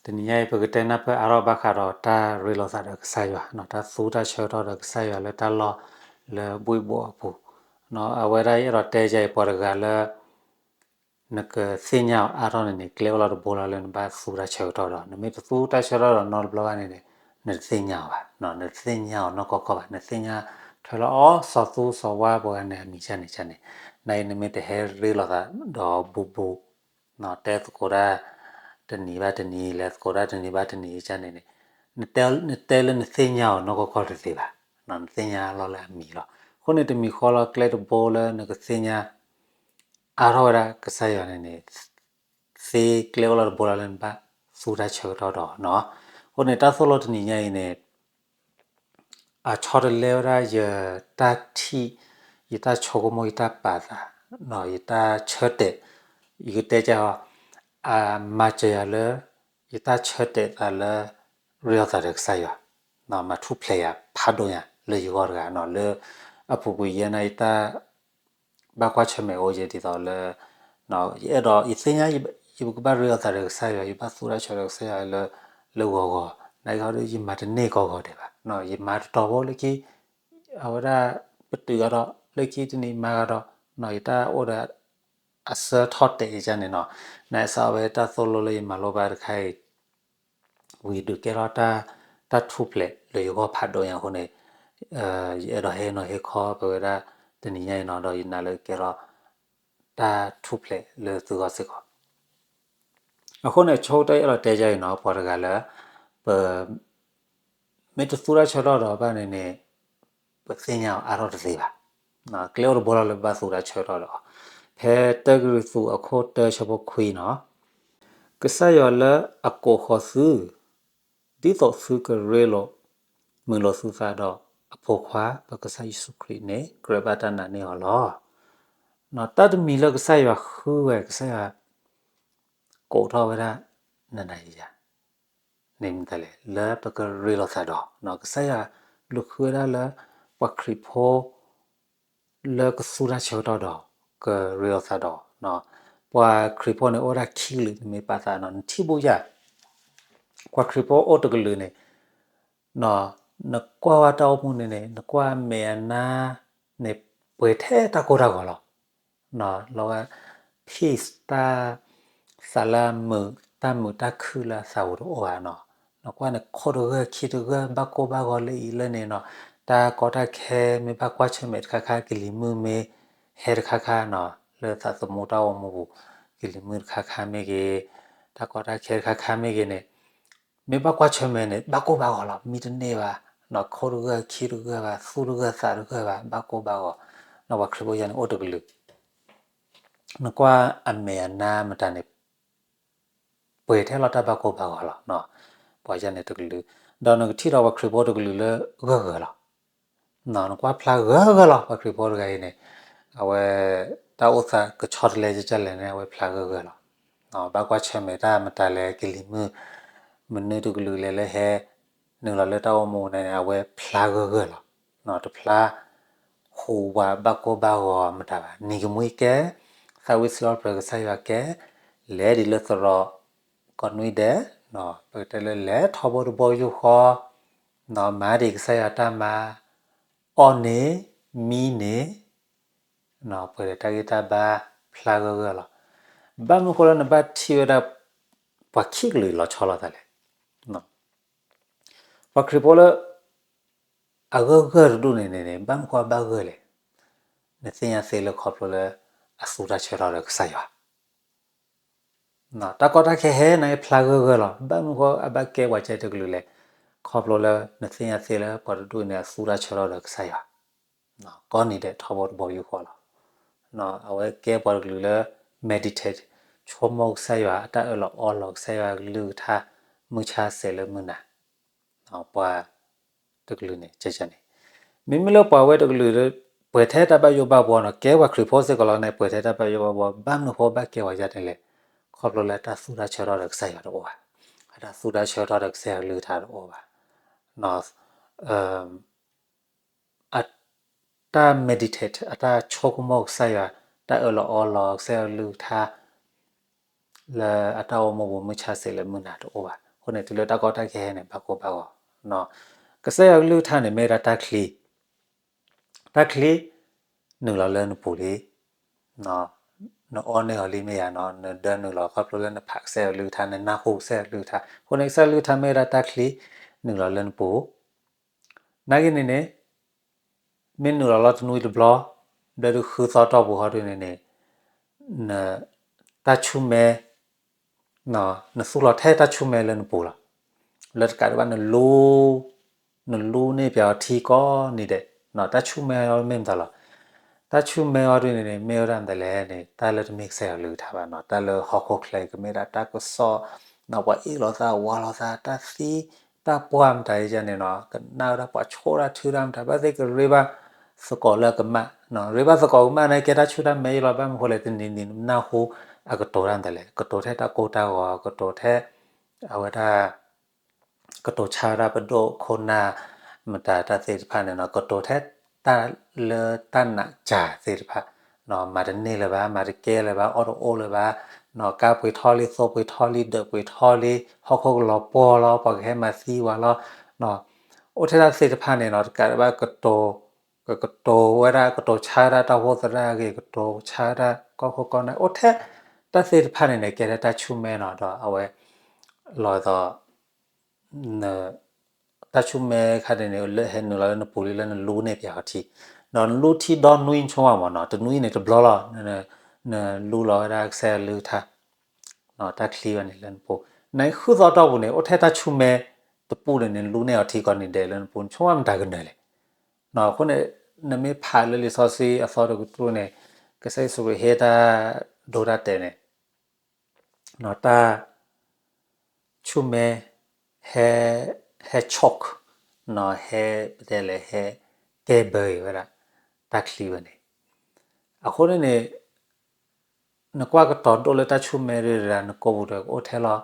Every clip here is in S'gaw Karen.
တနံၤညါအံၤ ပကတဲနၢ်ပၢၢ်အါထီၣ်ဘၣ်ဃးဒီးတၢ်ရ့လိာ်သးဒီးကစၢ်ယွၤ, တၢ်သူတၢ်ဆၢကတီၢ်ဒီးကစၢ်ယွၤလၢတၢ်လီၢ်လၢဘှံးဘိးအပူၤ, အဝဲဒၣ်ယအဲၣ်ဒိးတဲယၤအံၤ ပှၤတဂၤလၢ နကသ့ၣ်ညါအီၤအါထီၣ်န့ၣ်န့ၣ် ကျဲအိၣ်လီၤတဘိလီၤလၢနဘၣ်သူတၢ်ဆၢကတီၢ်ဒီး နမ့ၢ်တသူတၢ်ဆၢကတီၢ်ဒီးနီတဘျီဘၣ်န့ၣ်န့ၣ် နတသ့ၣ်ညါအီၤဘၣ်, နတသ့ၣ်ညါအီၤနီၢ်ကီၢ်ကီၢ်ဘၣ်, နသ့ၣ်ညါထွဲလီၤအီၤ စီၤသူစီၤဝါပှၤဂၤန့ၣ် အမံၤကန့ၣ်ကန့ၣ်, နာ်အံၤနမ့ၢ်တဟဲရ့လိာ်သးဒီးဘူးဘူး တဲသကိးတၢ် တနံၤဘၣ်တနံၤ လဲၤသကိးတၢ်တနံၤဘၣ်တနံၤကန့ၣ်န့ၣ်, နတဲလၢနသ့ၣ်ညါအီၤနီၢ်ကီၢ်ကီၢ်တသ့ဘၣ်, နသ့ၣ်ညါလီၤလၢအမံၤလီၤ. အဃိန့ၣ်တမံၤဃီလီၤ ကျဲတဘိလၢနကသ့ၣ်ညါ အါထီၣ်ဝဲဒၣ်ကစၢ်ယွၤန့ၣ်န့ၣ် သ့ကျဲအိၣ်လီၤတဘိလီၤလၢနဘၣ်သူတၢ်ဆၢကတီၢ်ဒီးနီၤ. အဃိန့ၣ် တၢ်သိၣ်လိတနံၤညါအံၤန့ၣ် အဆီတလဲဝဲဒၣ်ယတၢ်ထံၣ်, ယတၢ်ဆိကမိၣ်, ယတၢ်ပာ်သး, ယတၢ်ဆၢတဲာ်, ယကတဲကီး, အမၤစၢၤယၤလၢ ယတၢ်ဆၢတဲာ်သးလၢ ရ့လိာ်သးဒီးကစၢ်ယွၤ, မၤထူၣ်ဖျဲးယၤဖးဒိၣ်ညါလၢယဂီၢ်တဂၤနီၤ, လၢအပူၤကွံာ်ယဲန့ၣ် ယတၢ် ဘၣ်ကွၢ်ဆၢၣ်မဲာ်အိၣ်ယဲဒ်သိးလၢ ယအဲၣ်ဒိး ယသ့ၣ်ညါ ယကဘၣ်ရ့လိာ်သးဒီးကစၢ်ယွၤ, ယဘၣ်သူတၢ်ဆၢကတီၢ်ဒီးကစၢ်ယွၤလၢ လၢဂီၤဂီၤ, နာ်က့ဒီး ယမၤတန့ၢ်ကီးဂီၤဒဲးဘၣ်, ယမၤတတီၤဖိလၢခံ အဝဲဒၣ် ပတုာ်ကဒီး လၢခံတနံၤမၤကဒီး, ယတၢ်အိၣ်ဒီး အဆၢထီၣ်တဲာ်ယကန့ၣ်နီၤ, နာ်က့စးအဝဲတၢ်သိၣ်လိလၢယမၤလိဘၣ်တခါအံၤ ဝံၤဒုးကဲထီၣ်တၢ်ထူၣ်ဖျဲးလၢယဂီၢ်ဖးဒိၣ်ညါအဃိန့ၣ်, ယအဲၣ်ဒိးဟ့ၣ်နီၤဟ့ၣ်ခီပဝဲဒၣ်တနံၤညါအံၤနီၤ, ဒီးယနာ်လၢကဲထီၣ် တၢ်ထူၣ်ဖျဲးလၢသုဂီၢ်စ့ၢ်ကီး. အဃိန့ၣ် အဆိကတၢၢ်ယအဲၣ်ဒိးတဲယၤအံၤနီၤ, ပှၤတဂၤလၢ ပ မ့ၢ်တသူတၢ်ဆၢကတီၢ်ဒီးဘၣ်န့ၣ်န့ၣ် ပသ့ၣ်ညါအီၤအါထီၣ်တသ့ဘၣ်. ကျဲအိၣ်တဘိလီၤလၢပဘၣ်သူတၢ်ဆၢကတီၢ်ဒီးအီၤ, ဖဲတၢကရံၣ်သူးအခိၣ်တၢဆၢဖိခွံနီၤ, ကစၢ်ယွၤလၢအကိးဃီၤသု ဒ်သိးသုကရ့လိာ်မုာ်လိာ်သုသးဒီးအဖိခွါ ပကစၢ်ယ့ၣ်ၡူးခရံာ်န့ၣ် ကြၢးဘၣ်တၢ်နာ်န့ၢ်အီၤလီၤ. တၢ်တမံၤလၢကစၢ်ယွၤဃုဝဲ ကစၢ်ယွၤ ကိးထီၣ်ဝဲဒၣ် နၤနၤယၤယၤ န့ၣ်မတၤလဲၣ် လၢပကရ့လိာ်သးဒီး ကစၢ်ယွၤလူၤဃုဝဲဒၣ်လၢ ပှၤခရံာ်ဖိ လၢကသူတၢ်ဆၢကတီၢ်ဒီး ကရ့လိာ်သးဒီး ပှၤခရံာ်ဖိန့ၣ် အိၣ်ဝဲဒၣ်ခံကလုာ် နမ့ၢ်ပာ်သးနီၤ နထံၣ်ဘၣ်ယၤ ပှၤခရံာ်ဖိအိၣ်တကလုာ်န့ၣ် နကွၢ်ဝဲတၢ်အိၣ်မူန့ၣ်န့ၣ် နကွၢ်အမဲာ်အနါန့ၣ် ပှဲၤထဲတၢ်ကိၢ်တၢ်ဂီၤလီၤ. လီၤဂာ် peace တၢ်သးလၢအမုာ် တၢ်မုာ်တၢ်ခုၣ်လၢအသးပူၤတအိၣ်ဘၣ်နီၤ. နကွၢ်န့ၣ် ခိၣ်တဂၢၢ်ခံတဂၢၢ် ဘၣ်ကိၢ်ဘၣ်ဂီၤလၢအံၤလၢန့ၣ်နီၤ. တၢ်ကီတၢ်ခဲမ့ၢ်ဘၣ်ကွၢ်ဆၢၣ်မဲာ်တခါခါ ကလံၤမုၢ်မ့ၢ်ဟဲတခါခါနီၤ လၢသးသမူတၢ်အိၣ်မူပူၤ ကလံၤမုၢ်တခါခါမ့ၢ်ဂ့ၤ တၢ်ကီတၢ်ခဲတခါခါမ့ၢ်ဂ့ၤန့ၣ် မ့ၢ်ဘၣ်ကွၢ်ဆၢၣ်မဲာ်န့ၣ် ဘၣ်ကိၢ်ဘၣ်ဂီၤလီၤ. မံတန့ၢ်ဘၣ် ခိၣ်တဂၢၢ်ခံတဂၢၢ်ဘၣ် သူၣ်တဂၢၢ်သးတဂၢၢ်ဘၣ် ဘၣ်ကိၢ်ဘၣ်ဂီၤ. ပှၤခရံာ်ဖိယၤန့ၣ်အိၣ်တကလုာ် နကွၢ်အမဲာ်အနါမတၤန့ၣ် ပှဲၤထဲလီၤတၢ်ဘၣ်ကိၢ်ဘၣ်ဂီၤလီၤ. ပှၤယၤန့ၣ်တကလုာ် ဒီးနကထံၣ်ဒီးပှၤခရံာ်ဖိတကလုာ်လၢဂၢၢ်ဂၢၢ်လီၤ. နကွၢ်ဖျါဂၢၢ်ဂၢၢ်လီၤ ပှၤခရံာ်ဖိတဂၤအံၤန့ၣ် အဝဲ တၢ်အိၣ်သးကဆီတလဲကလဲၣ်န့ၣ် အဝဲဖျါဂၢၢ်ဂၢၢ်လီၤ. ဘၣ်ကွၢ်ဆၢၣ်မဲာ်တၢ်မတၤလဲၣ် ကလံၤမုၢ် မနုၤတကလုာ်လဲၣ်လၢဟဲ နုာ်လီၤလၢတၢ်အိၣ်မူန့ၣ် အဝဲဖျါဂၢၢ်ဂၢၢ်လီၤ. တဖျါ ဟူးဝးဘၣ်ကိၢ်ဘၣ်ဂီၤမတၤဘၣ် နံၤကမှံကဲ သးဝံၣ်စံးထီၣ်ပတြၢၤကစၢ်ယွၤကဲ လဲၤဒ်လၢသရိာ် ကိးနွံဒဲး ပကတဲလၢလဲၤထီဘိတဘိယူၢ်ဃီ မၤဒံးကစၢ်ယွၤတၢ်မၤ အီၣ်န့ၣ် မံန့ၣ် ပှဲၤဒီးတၢ်ဂံၢ်တၢ်ဘါဖျါဂၢၢ်ဂၢၢ်လီၤ. ဘၣ်မနုၤဃိလၢနဘၣ်ထံၣ်ဝဲဒၣ် ပှၤခံကလုာ်လီၤဆီလိာ်သးလဲၣ်. ပှၤခရံာ်ဖိလၢ အဂၢၢ်ဂၢၢ်တဒူၣ်န့ၣ်န့ၣ် ဘၣ်မနုၤဃိအဘၣ်ဂၢၢ်လဲၣ်. နသ့ၣ်ညါသ့လၢခီဖျိလၢ အသူတၢ်ဆၢကတီၢ်ဒီးကစၢ်ယွၤ တၢ်ကီတၢ်ခဲဟဲန့ၣ်ဖျါဂၢၢ်ဂၢၢ်လီၤ. ဘၣ်မနုၤဃိအဘၣ်ကဲပှၤကဲတကလုာ်လဲၣ်. ခီဖျိလၢနသ့ၣ်ညါသ့လၢပှၤတဒူၣ်န့ၣ် အသူတၢ်ဆၢကတီၢ်ဒီးကစၢ်ယွၤ ကိးနွံဒဲးထီဘိတဘိယူၢ်ဃီလီၤ. အဝဲကဲပှၤတကလုာ်လၢ meditate ဆိကမိၣ်ကစၢ်ယွၤအတၢ်အၢၣ်လီၤအီလီၤ ကစၢ်ယွၤကလုၢ်ကထါ မုၢ်ဆါဆဲးလၢမုၢ်နၤ ပှၤတကလုာ်န့ၣ် ကဲန့ၣ် မ့မ့ၢ်လၢပှၤဝဲတကလုာ် ပှဲၤထဲတၢ်ဘၣ်ယိၣ်ဘၣ်ဘှီနီၤ ကဲပှၤခရံာ်ဖိစ့ၢ်ကီးလီၤန့ၣ် ပှဲၤထဲတၢ်ဘၣ်ယိၣ်ဘၣ်ဘှီ ဘၣ်မနုၤဃိဘၣ်ကဲပှၤယၤန့ၣ်လဲၣ်. ခီဖျိလၢတၢ်သူတၢ်ဆၢကတီၢ်ဒီးကစၢ်ယွၤတအိၣ်ဘၣ်. အတၢ်သူတၢ်ဆၢကတီၢ်ဒီးကစၢ်ယွၤကလုၢ်ကထါတအိၣ်ဘၣ်. အတၢ် meditate အတၢ်ဆိကမိၣ်ကစၢ်ယွၤ တၢ်အၢၣ်လီၤအီလီၤ ကစၢ်ယွၤကလုၢ်ကထါ လၢအတၢ်အိၣ်မူပူၤ မုၢ်ဆါဆဲးလၢမုၢ်နၤတအိၣ်ဘၣ်. အဃိန့ၣ် တုၤလၢတၢ်ကီတၢ်ခဲဟဲန့ၣ် ဘၣ်ကိၢ်ဘၣ်ဂီၤ. ကစၢ်ယွၤကလုၢ်ကထါန့ၣ် မ့ၢ်ဝဲဒၣ်တၢ်ချံ, တၢ်ချံ နုာ်လီၤလၢနပူၤလံ. နအီၣ်န့ၢ်အီၤလံမ့ၢ်ယါနီၤ, နဒၢနုာ်လီၤခီဖျိလၢနဖးကစၢ်ယွၤကလုၢ်ကထါ, နနၢ်ဟူကစၢ်ယွၤကလုၢ်ကထါ. အဃိန့ၣ် ကစၢ်ယွၤကလုၢ်ကထါမ့ၢ်ဝဲဒၣ်တၢ်ချံ နုာ်လီၤလၢနပူၤ. နာ်က့န့ၣ်န့ၣ် မ့ၢ်နုာ်လီၤလီၤတနွံတဘျီ, ဘျီဒုးဃုသီတီၢ်ပူၤဟီဒုန့ၣ်န့ၣ် န တၢ်ဆူၣ်မဲ နသူၣ်လီၤထဲတၢ်ဆူၣ်မဲလၢနပူၤလီၤ. လၢတကးဒံးဘၣ် နလူ နလူန့ၢ်ပၠးအီၤထံကိးနံၤဒဲး, တၢ်ဆူၣ်မဲအီၤမ့ၢ်မတၤလီၤ. တၢ်ဆူၣ်မဲအီၤဒုန့ၣ်န့ၣ် မ့ၢ်ဝဲဒၣ်မတၤလဲၣ်န့ၣ် တၢ်လၢတမ့ၢ်ကစၢ်ယွၤကလုၢ်ကထါဘၣ်နီၤ, တၢ်လၢဟီၣ်ခိၣ်ချၢအံၤ ကမ့ၢ်ဒၣ်တၢ်ကစီၣ်, ပှၤအ့ၣ်လိာ်သးဝၤလိာ်သး တၢ်သံ တၢ်ပှၢ်မတၤအံၤန့ၣ်နီၤ, ကနၣ်ဝဲဒၣ်ပှၤဆိၣ်တၢ်ထုတၢ်မတၤ ဘၣ်သ့ၣ်ကရ့ဘၣ်သကိးလၢအကမၣ်, ရ့ဘၣ်သကိးကမၣ်န့ၣ် ကဲတၢ်ဆူၣ်တၢ်မဲအံၤလီၤ. ဘၣ်မနုၤဃိလဲၣ် တနံၤနံၤနနၢ်ဟူ အကတိၤတၢ်မတၤလဲၣ်, ကတိၤထဲတၢ်ကိၢ်တၢ်ဂီၤ, ကတိၤထဲ အဝဲဒၣ် ကတိၤဆါဝဲဒၣ်ပဒိၣ်ခိၣ်နၢ် မတၤတၢ်သ့ၣ်တဖၣ်န့ၣ်နီၤ, ကတိၤထဲတၢ်လၢတၢ်နာ်စၢ်သ့ၣ်တဖၣ်, မၤတန့ၢ်လၢၤဘၣ်, မၤတကဲလၢၤဘၣ်, အီၣ်တအိၣ်လၢၤဘၣ်, ကါပှ့ၤထီၣ်လံ, သိပှ့ၤထီၣ်လံ, ဒၢးပှ့ၤထီၣ်လံ, ဟီၣ်ခိၣ်ကလီၤပှီၢ်လီၤ, ပှၤကဟဲမၤသံဝဲလီၤ. အိၣ်ထဲတၢ်သ့ၣ်တဖၣ်န့ၣ်နီၤ, တကးဒံးဘၣ် ကတိၤ ကကတိၤဝဲဒၣ် ကတိၤဆါဝဲဒၣ်တၢ်အိၣ်ဖှိၣ်သရၣ်အဂ့ၢ်, ကတိၤဆါဝဲဒၣ်ကီၢ်ခိၣ်ကီၢ်နၢ်, အိၣ်ထဲတၢ်သ့ၣ်တဖၣ်န့ၣ်န့ၣ် ကဲထဲတၢ်ဆူၣ်မဲနီၤ, ဒီးအဝဲ လီၤသိး တၢ်ဆူၣ်မဲခါန့ၣ်န့ၣ် လၢဟဲနုာ်လီၤလၢနပူၤလံ လၢနလူန့ၢ်ပၠးအီၤထံ, ဒီးနလူထံဒီနွံဆိဝဲမးနီၤ, တနွံန့ၣ်တဘျီလီၤ, နလူလီၤဝဲဒၣ်ကစၢ်ယွၤကလုၢ်ကထါ တၢ်ချံဝဲန့ၣ်လၢနပူၤ, နဃုသီတီၢ်ပူၤန့ၣ် အိၣ်ထဲတၢ်ဆူၣ်မဲတပူၤန့ၣ်န့ၣ် နလူန့ၢ်အီၤထံကိးနံၤဒဲးလၢနပူၤ, နဆိဝဲမတၤကနၢၤလဲၣ်. အဃိန့ၣ် နမ့ၢ်ဖးလၢလံာ်စီဆှံအသီတကတြူၢ်န့ၣ် ကစၢ်ယ့ၣ်ၡူးခရံာ်ဟ့ၣ်တၢ်ဒိတၢ်တဲာ်န့ၣ် တၢ် ဆူၣ်မဲ ဟဲ ဟဲ choke နီၤ, ဟဲ ပတဲလဲၣ် ဟဲကဲဘၢအံၤဝဲဒၣ် တၢ်ချံဝဲန့ၣ်. အဃိန့ၣ်န့ၣ် နကွၢ်ကတီၤဒိၣ်လၢတၢ်ဆူၣ်မဲဒၣ် နကိာ်ပူၤဒီးကအိၣ်ထဲလီၤ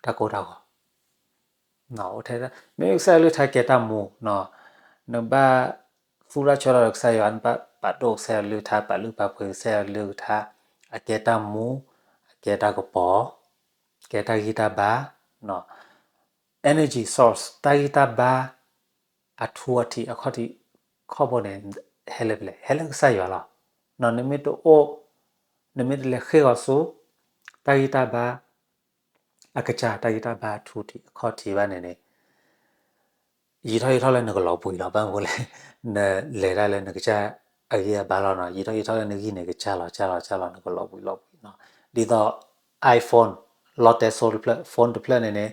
တၢ်ကိၢ်တၢ်ဂီၤ အိၣ်ထဲ မ့ၢ်ကစၢ်ယွၤကလုၢ်ကထါကဲတၢ်မူနီၤ, နဘၣ်သူၣ်ထီၣ်ဆၢထီၣ်ဒီးကစၢ်ယွၤ, နဘၣ်ပာ်ဒိၣ်ကစၢ်ယွၤကလုၢ်ကထါ, ပာ်လုၢ်ပာ်ပှ့ၤကစၢ်ယွၤကလုၢ်ကထါ, အကဲတၢ်မူ, အကဲတၢ်ကပီၤ, ကဲတၢ်ဂံၢ်တၢ်ဘါ, energy source တၢ်ဂံၢ်တၢ်ဘါ အထူအထံးအခီၣ်ထံးခီၣ်ဘိန့ၣ် ဟဲလၢပလဲၣ်, ဟဲလၢကစၢ်ယွၤလီၤ. နမ့ၢ်တအိၣ်, နမ့ၢ်တလဲၤဃ့ၢ်ဂီၤဆူ တၢ်ဂံၢ်တၢ်ဘါ အကစၢ် တၢ်ဂံၢ်တၢ်ဘါအထူအထံးအခီၣ်ထံးဘၣ်န့ၣ်န့ၣ် ယံာ်ထီၣ်ယံာ်ထီၣ်လၢနကလီၤဘှံးလီၤ. ဘၣ်မနုၤလဲၣ်, နလဲၤတၢ်လၢနကစၢ်အဂံၢ်အဘါလီၤနီၤ, ယံာ်ထီၣ်ယံာ်ထီၣ်လၢနဂံၢ်န့ၣ် ကစၢ်လီၤ ကစၢ်လီၤ ကစၢ်လီၤ နကလီၤဘှံးလီၤဘှံးနီၤ. ဒ်သိး iPhone လီတဲစိတဖျၢၣ်, phone တဖျၢၣ်န့ၣ်န့ၣ်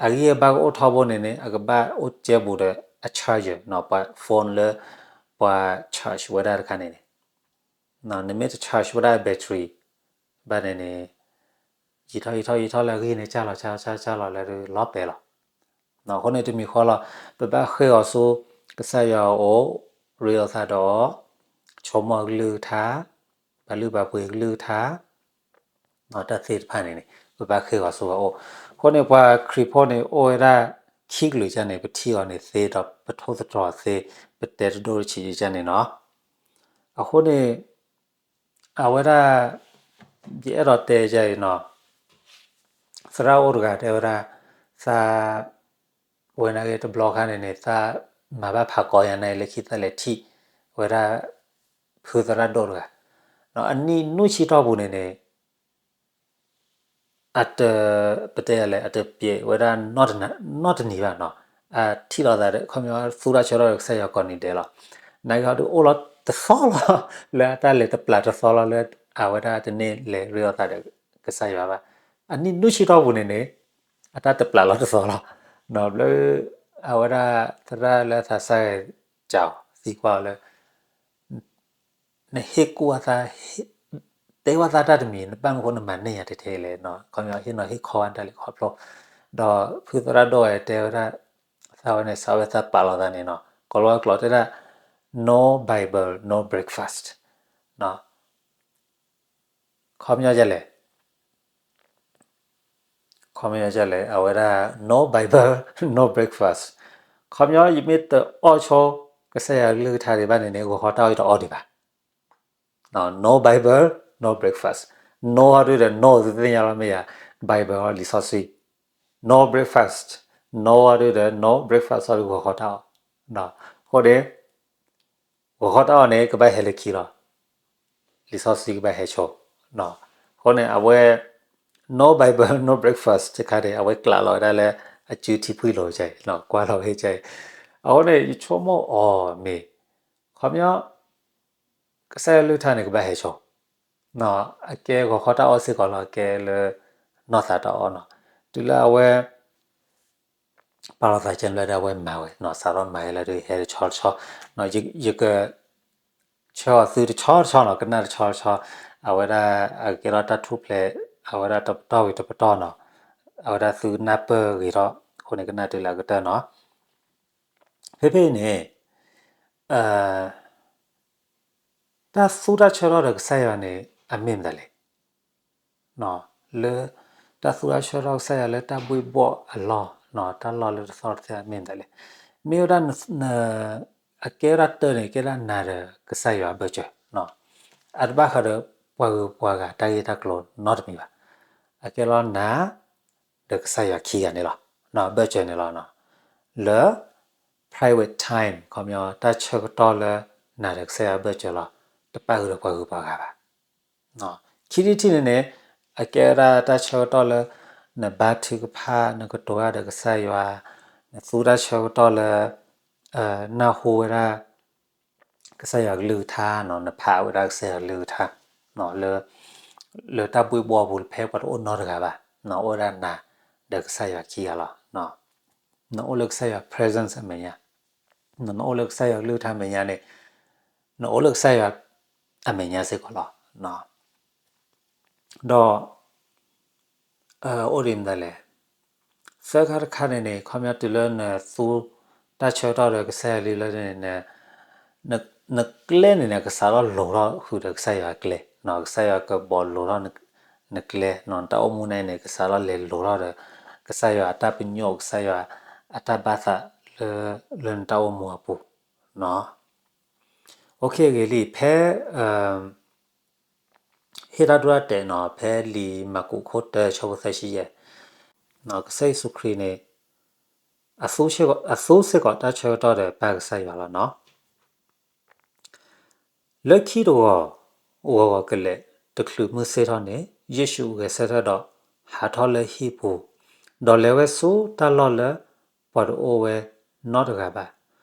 အဂံၢ်အဘါကအိၣ်ထီဘိန့ၣ်န့ၣ် အကဘၣ်အိၣ်ကဲဘူးဒီးအ charger နီၤ, ပှၤ phone လၢ ပှၤ charge ဝဲဒၣ်တခါန့ၣ်န့ၣ် နမ့ၢ်တ charge ဝဲဒၣ် battery ဘၣ်န့ၣ်န့ၣ် ယံာ်ထီၣ်ယံာ်ထီၣ်ယံာ်ထီၣ်လၢအဂံၢ်န့ၣ် ကၢ်လီၤ ကၢ်လီၤ ကၢ်လီၤလၢလီၤပဲာ်လီၤ. အဃိန့ၣ်တမံၤဃီလီၤ ပဘၣ်ဃ့ၢ်အီၤဆူ ကစၢ်ယွၤအအိၣ်, ရ့လိာ်သးဒီးအီၤ, ဆိကမိၣ်အကလုၢ်ကထါ, ပာ်လုၢ်ပာ်ပှ့ၤအကလုၢ်ကထါ တၢ်သ့ၣ်တဖၣ်န့ၣ်န့ၣ် ပဘၣ်ဃ့ၢ်အီၤဆူအအိၣ်. အဃိန့ၣ် ပှၤခရံာ်ဖိန့ၣ် အိၣ်ဝဲဒၣ်ခံကလုာ်ကန့ၣ် ပထံၣ်အီၤန့ၣ်သ့ဒီး ပထိၣ်သတြီၤသ့, ပတဲတဒိၣ်တဆံးကန့ၣ်နီၤ. အဃိန့ၣ် အဝဲဒၣ် ယအဲၣ်ဒိးတဲယၤအံၤနီၤ, သရၣ်အိၣ်တဂၤတဲဝဲဒၣ် သး ဝဲနာ်က့တဘျီခါန့ၣ်န့ၣ် သးမၤဘၣ်ဖးကီယၤနာ်အံၤ လၢခံသးလဲၤထံၣ်ဝဲဒၣ် ဖုသရၣ်ဒိၣ်တဂၤ, အနံၣ်နွံဆံတီၢ်ပူၤန့ၣ်န့ၣ် အတ ပတဲလဲၣ် အတပျဲဝဲဒၣ် နီတနံၤဘၣ်နီၤ, အထံၣ်လိာ်သးဒီး ခီပညီသူၣ်ထီၣ်ဆၢထီၣ်ဒီးကစၢ်ယွၤကိးနံၤဒဲးလီၤ. နာ်က့ဟီဒုးအိၣ်လီၤတသီလီၤ လၢအတၢ်လဲၤတပျးတသီလီၤ လၢအဝဲဒၣ်တန့ၢ်လဲၤရ့လိာ်သးဒီးကစၢ်ယွၤဘၣ်. အနံၣ်နွံဆံတီၢ်ပူၤန့ၣ်န့ၣ် အတၢ်တပျးလီၤတသီလီၤ. ဘျီ အဝဲဒၣ်သရၣ်လၢအသးစၢ်ဂဲၤစၢ်အီၤ သံကွၢ်အီၤလၢ နဟ့ၣ်ကူၣ်အသး, တဲဝဲသးတၢ်တမံၤ နဘၣ်မနုၤအဃိနမၤန့ၢ်ယၤထဲထဲလဲၣ်, ခီပညီဟ့ၣ်နီၤဟ့ၣ်ခီဝဲတၢ်လဲၤခီဖျိ, ဒီးဖုသရၣ်ဒိၣ်ဝဲတဲဝဲဒၣ် သးဝဲန့ၣ် စးဝဲသးပာ်လီၤသးန့ၣ်နီၤ, ကီၤလီၤဝဲကျိာ်တဲဒၣ် no Bible, no breakfast. ခီပညီဒ်လဲၣ် ခီပညီဒ်လဲၣ် အဝဲဒၣ် no Bible, no breakfast. ခီပညီယမ့ၢ်တအီၣ်ဆိ ကစၢ်ယွၤကလုၢ်ကထါဒံးဘၣ်န့ၣ်န့ၣ် ဂီၤခီတၢ်အီၣ်ယတအီၣ်ဒံးဘၣ်. No Bible, no breakfast. No ဟီဒုဒီး no သုသ့ၣ်ညါလီၤမ့ၢ်ယၤ, Bible ဟီလံာ်စီဆှံ no breakfast, no water ဒီး no breakfast အီၤဒီး ဂီၤခီတၢ်အီၣ်, အဃိန့ၣ် ဂီၤခီတၢ်အီၣ်န့ၣ် ကဘၣ်ဟဲလၢခံလီၤ. လံာ်စီဆှံကဘၣ်ဟဲဆိ, အဃိန့ၣ် အဝဲ no Bible, no breakfast တခါန့ၣ် အဝဲကျးလီၤဝဲဒၣ်လၢ အစုထံဖှံလိာ်ကဲအံၤ, ကွၢ်လီၤဝဲကဲအံၤ, အဃိန့ၣ် ယဆိကမိၣ်အီၤမ့ၢ် ခီပညီ ကစၢ်ယွၤကလုၢ်ကထါန့ၣ် ကဘၣ်ဟဲဆိ, အကဲဂီၤခီတၢ်အီၣ်စ့ၢ်ကီးလီၤ, အကဲလၢ နီၢ်သးတၢ်အီၣ်နီၤ, တုၤလၢအဝဲ ပာ်လီၤသးကဲလၢဒၣ်အဝဲမၤဝဲနီၤ, စးထီၣ်မၤဝဲလၢဒုးဟဲတဆီတဆီ, ယက ဆၢအီၤသုတဆီတဆီနီၤ, ကနၣ်တဆီတဆီ, အဝဲဒၣ်အကဲထီၣ်တၢ်ထူၣ်ဖျဲး, အဝဲဒၣ်တပတီၢ်ဂ့ၤတပတီၢ်နီၤ, အဝဲဒၣ်သုကနၢ်ပၢၢ်ဂ့ၤထီၣ်, အဃိန့ၣ်ကနၣ်တုၤလၢအကတၢၢ်နီၤ. ဖဲဖဲအံၤန့ၣ် တၢ်သူတၢ်ဆၢကတီၢ်ဒီးကစၢ်ယွၤန့ၣ် အမ့ၢ်မတၤလဲၣ်. လၢ တၢ်သူတၢ်ဆၢကတီၢ်ကစၢ်ယွၤလၢတၢ်ဘှ့ၣ်ဘှီၣ်အလီၢ်, တၢ်လီၢ်လၢတသီၣ်တသဲအမ့ၢ်မတၤလဲၣ်. မ့ၢ်ဝဲဒၣ် အကဲဝဲဒၣ်တၢ်န့ၣ် ကဲဒၣ်နၤဒီးကစၢ်ယွၤအဘၢၣ်စၢၤ, အတဘၣ်ဃးဒီးပှၤဂုၤပှၤဂၤတၢ်ဂ့ၢ်တၢ်ကျိၤနီတမံၤဘၣ်. အကဲလီၤနၤ ဒီးကစၢ်ယွၤခံဂၤန့ၣ်လီၤ, ဘၢၣ်စၢၤန့ၣ်လီၤ. လၢ private time ခီပညီ တၢ်ဆၢကတီၢ်လၢ နၤဒီးကစၢ်ယွၤဘၢၣ်စၢၤလီၤ, တပာ်ဃုာ်ဒီးပှၤဂုၤပှၤဂၤဘၣ်. ခံထံၣ်တထံၣ်န့ၣ်န့ၣ် အကဲဝဲဒၣ်တၢ်ဆၢကတီၢ်လၢ နဘါထုကဖၣ် နကတိၤတၢ်ဒီးကစၢ်ယွၤ, နသူတၢ်ဆၢကတီၢ်လၢ နၢ်ဟူဝဲဒၣ် ကစၢ်ယွၤကလုၢ်ကထါနီၤ, နဖးဝဲဒၣ်ကစၢ်ယွၤကလုၢ်ကထါ လၢ လၢတၢ်ဘှ့ၣ်ဘှီၣ်အပူၤ ဖဲပှၤတအိၣ်နီတဂၤဘၣ်, အိၣ်ဝဲဒၣ်နၤဒီးကစၢ်ယွၤခံဂၤလီၤ. နအိၣ်လၢကစၢ်ယွၤ presence အမဲာ်ညါ, နအိၣ်လၢကစၢ်ယွၤကလုၢ်ကထါမဲာ်ညါန့ၣ် နအိၣ်လၢကစၢ်ယွၤအမဲာ်ညါစ့ၢ်ကီးလီၤ. ဒီး အိၣ်ဒ်မတၤလဲၣ်, သၢခါတခါန့ၣ်န့ၣ် ခီပညီတုၤလၢနသူတၢ်ဆၢကတီၢ်ဒီးကစၢ်ယွၤလံလၢန့ၣ် နကျဲန့ၣ်န့ၣ် ကစးထီၣ်လိၤထီၣ်ဃုာ်ဒီးကစၢ်ယွၤအကျဲ, ကစၢ်ယွၤကဘီလိၤထီၣ်နကျဲ, နတၢ်အိၣ်မူန့ၣ်န့ၣ် ကစးထီၣ်လဲၤလိၤထီၣ်ဒီး ကစၢ်ယွၤအတၢ်ပညိၣ် ကစၢ်ယွၤအတၢ်ဘၣ်သးလၢ လၢနတၢ်အိၣ်မူအပူၤ. ဂ့ၤလံ ဖဲ ဟ့ၣ်တၢ်ဒိတၢ်တဲာ်နီၤ ဖဲလံာ်မၢ်ကူးခိၣ်တၢ ဆၢဖိသၢဆံယဲၢ်, ကစၢ်ယ့ၣ်ၡူးခရံာ်န့ၣ် အသူစ့ၢ်ကီးတၢ်ဆၢကတီၢ်ဒီးပၢ်ကစၢ်ယွၤလီၤနီၤ. လၢခံတဂီၤ ဂီၤဂီၤကလဲာ် တချုးမုၢ်ဆ့ၣ်ထီၣ်န့ၣ် ယ့ၣ်ၡူးဂဲၤဆၢထၢၣ်ဒီး ဟးထီၣ်လၢဟံၣ်ပူၤ, ဒီးလဲၤဝဲဆူတၢ်လီၢ်လၢ ပှၤတအိၣ်ဝဲနီတဂၤဘၣ်,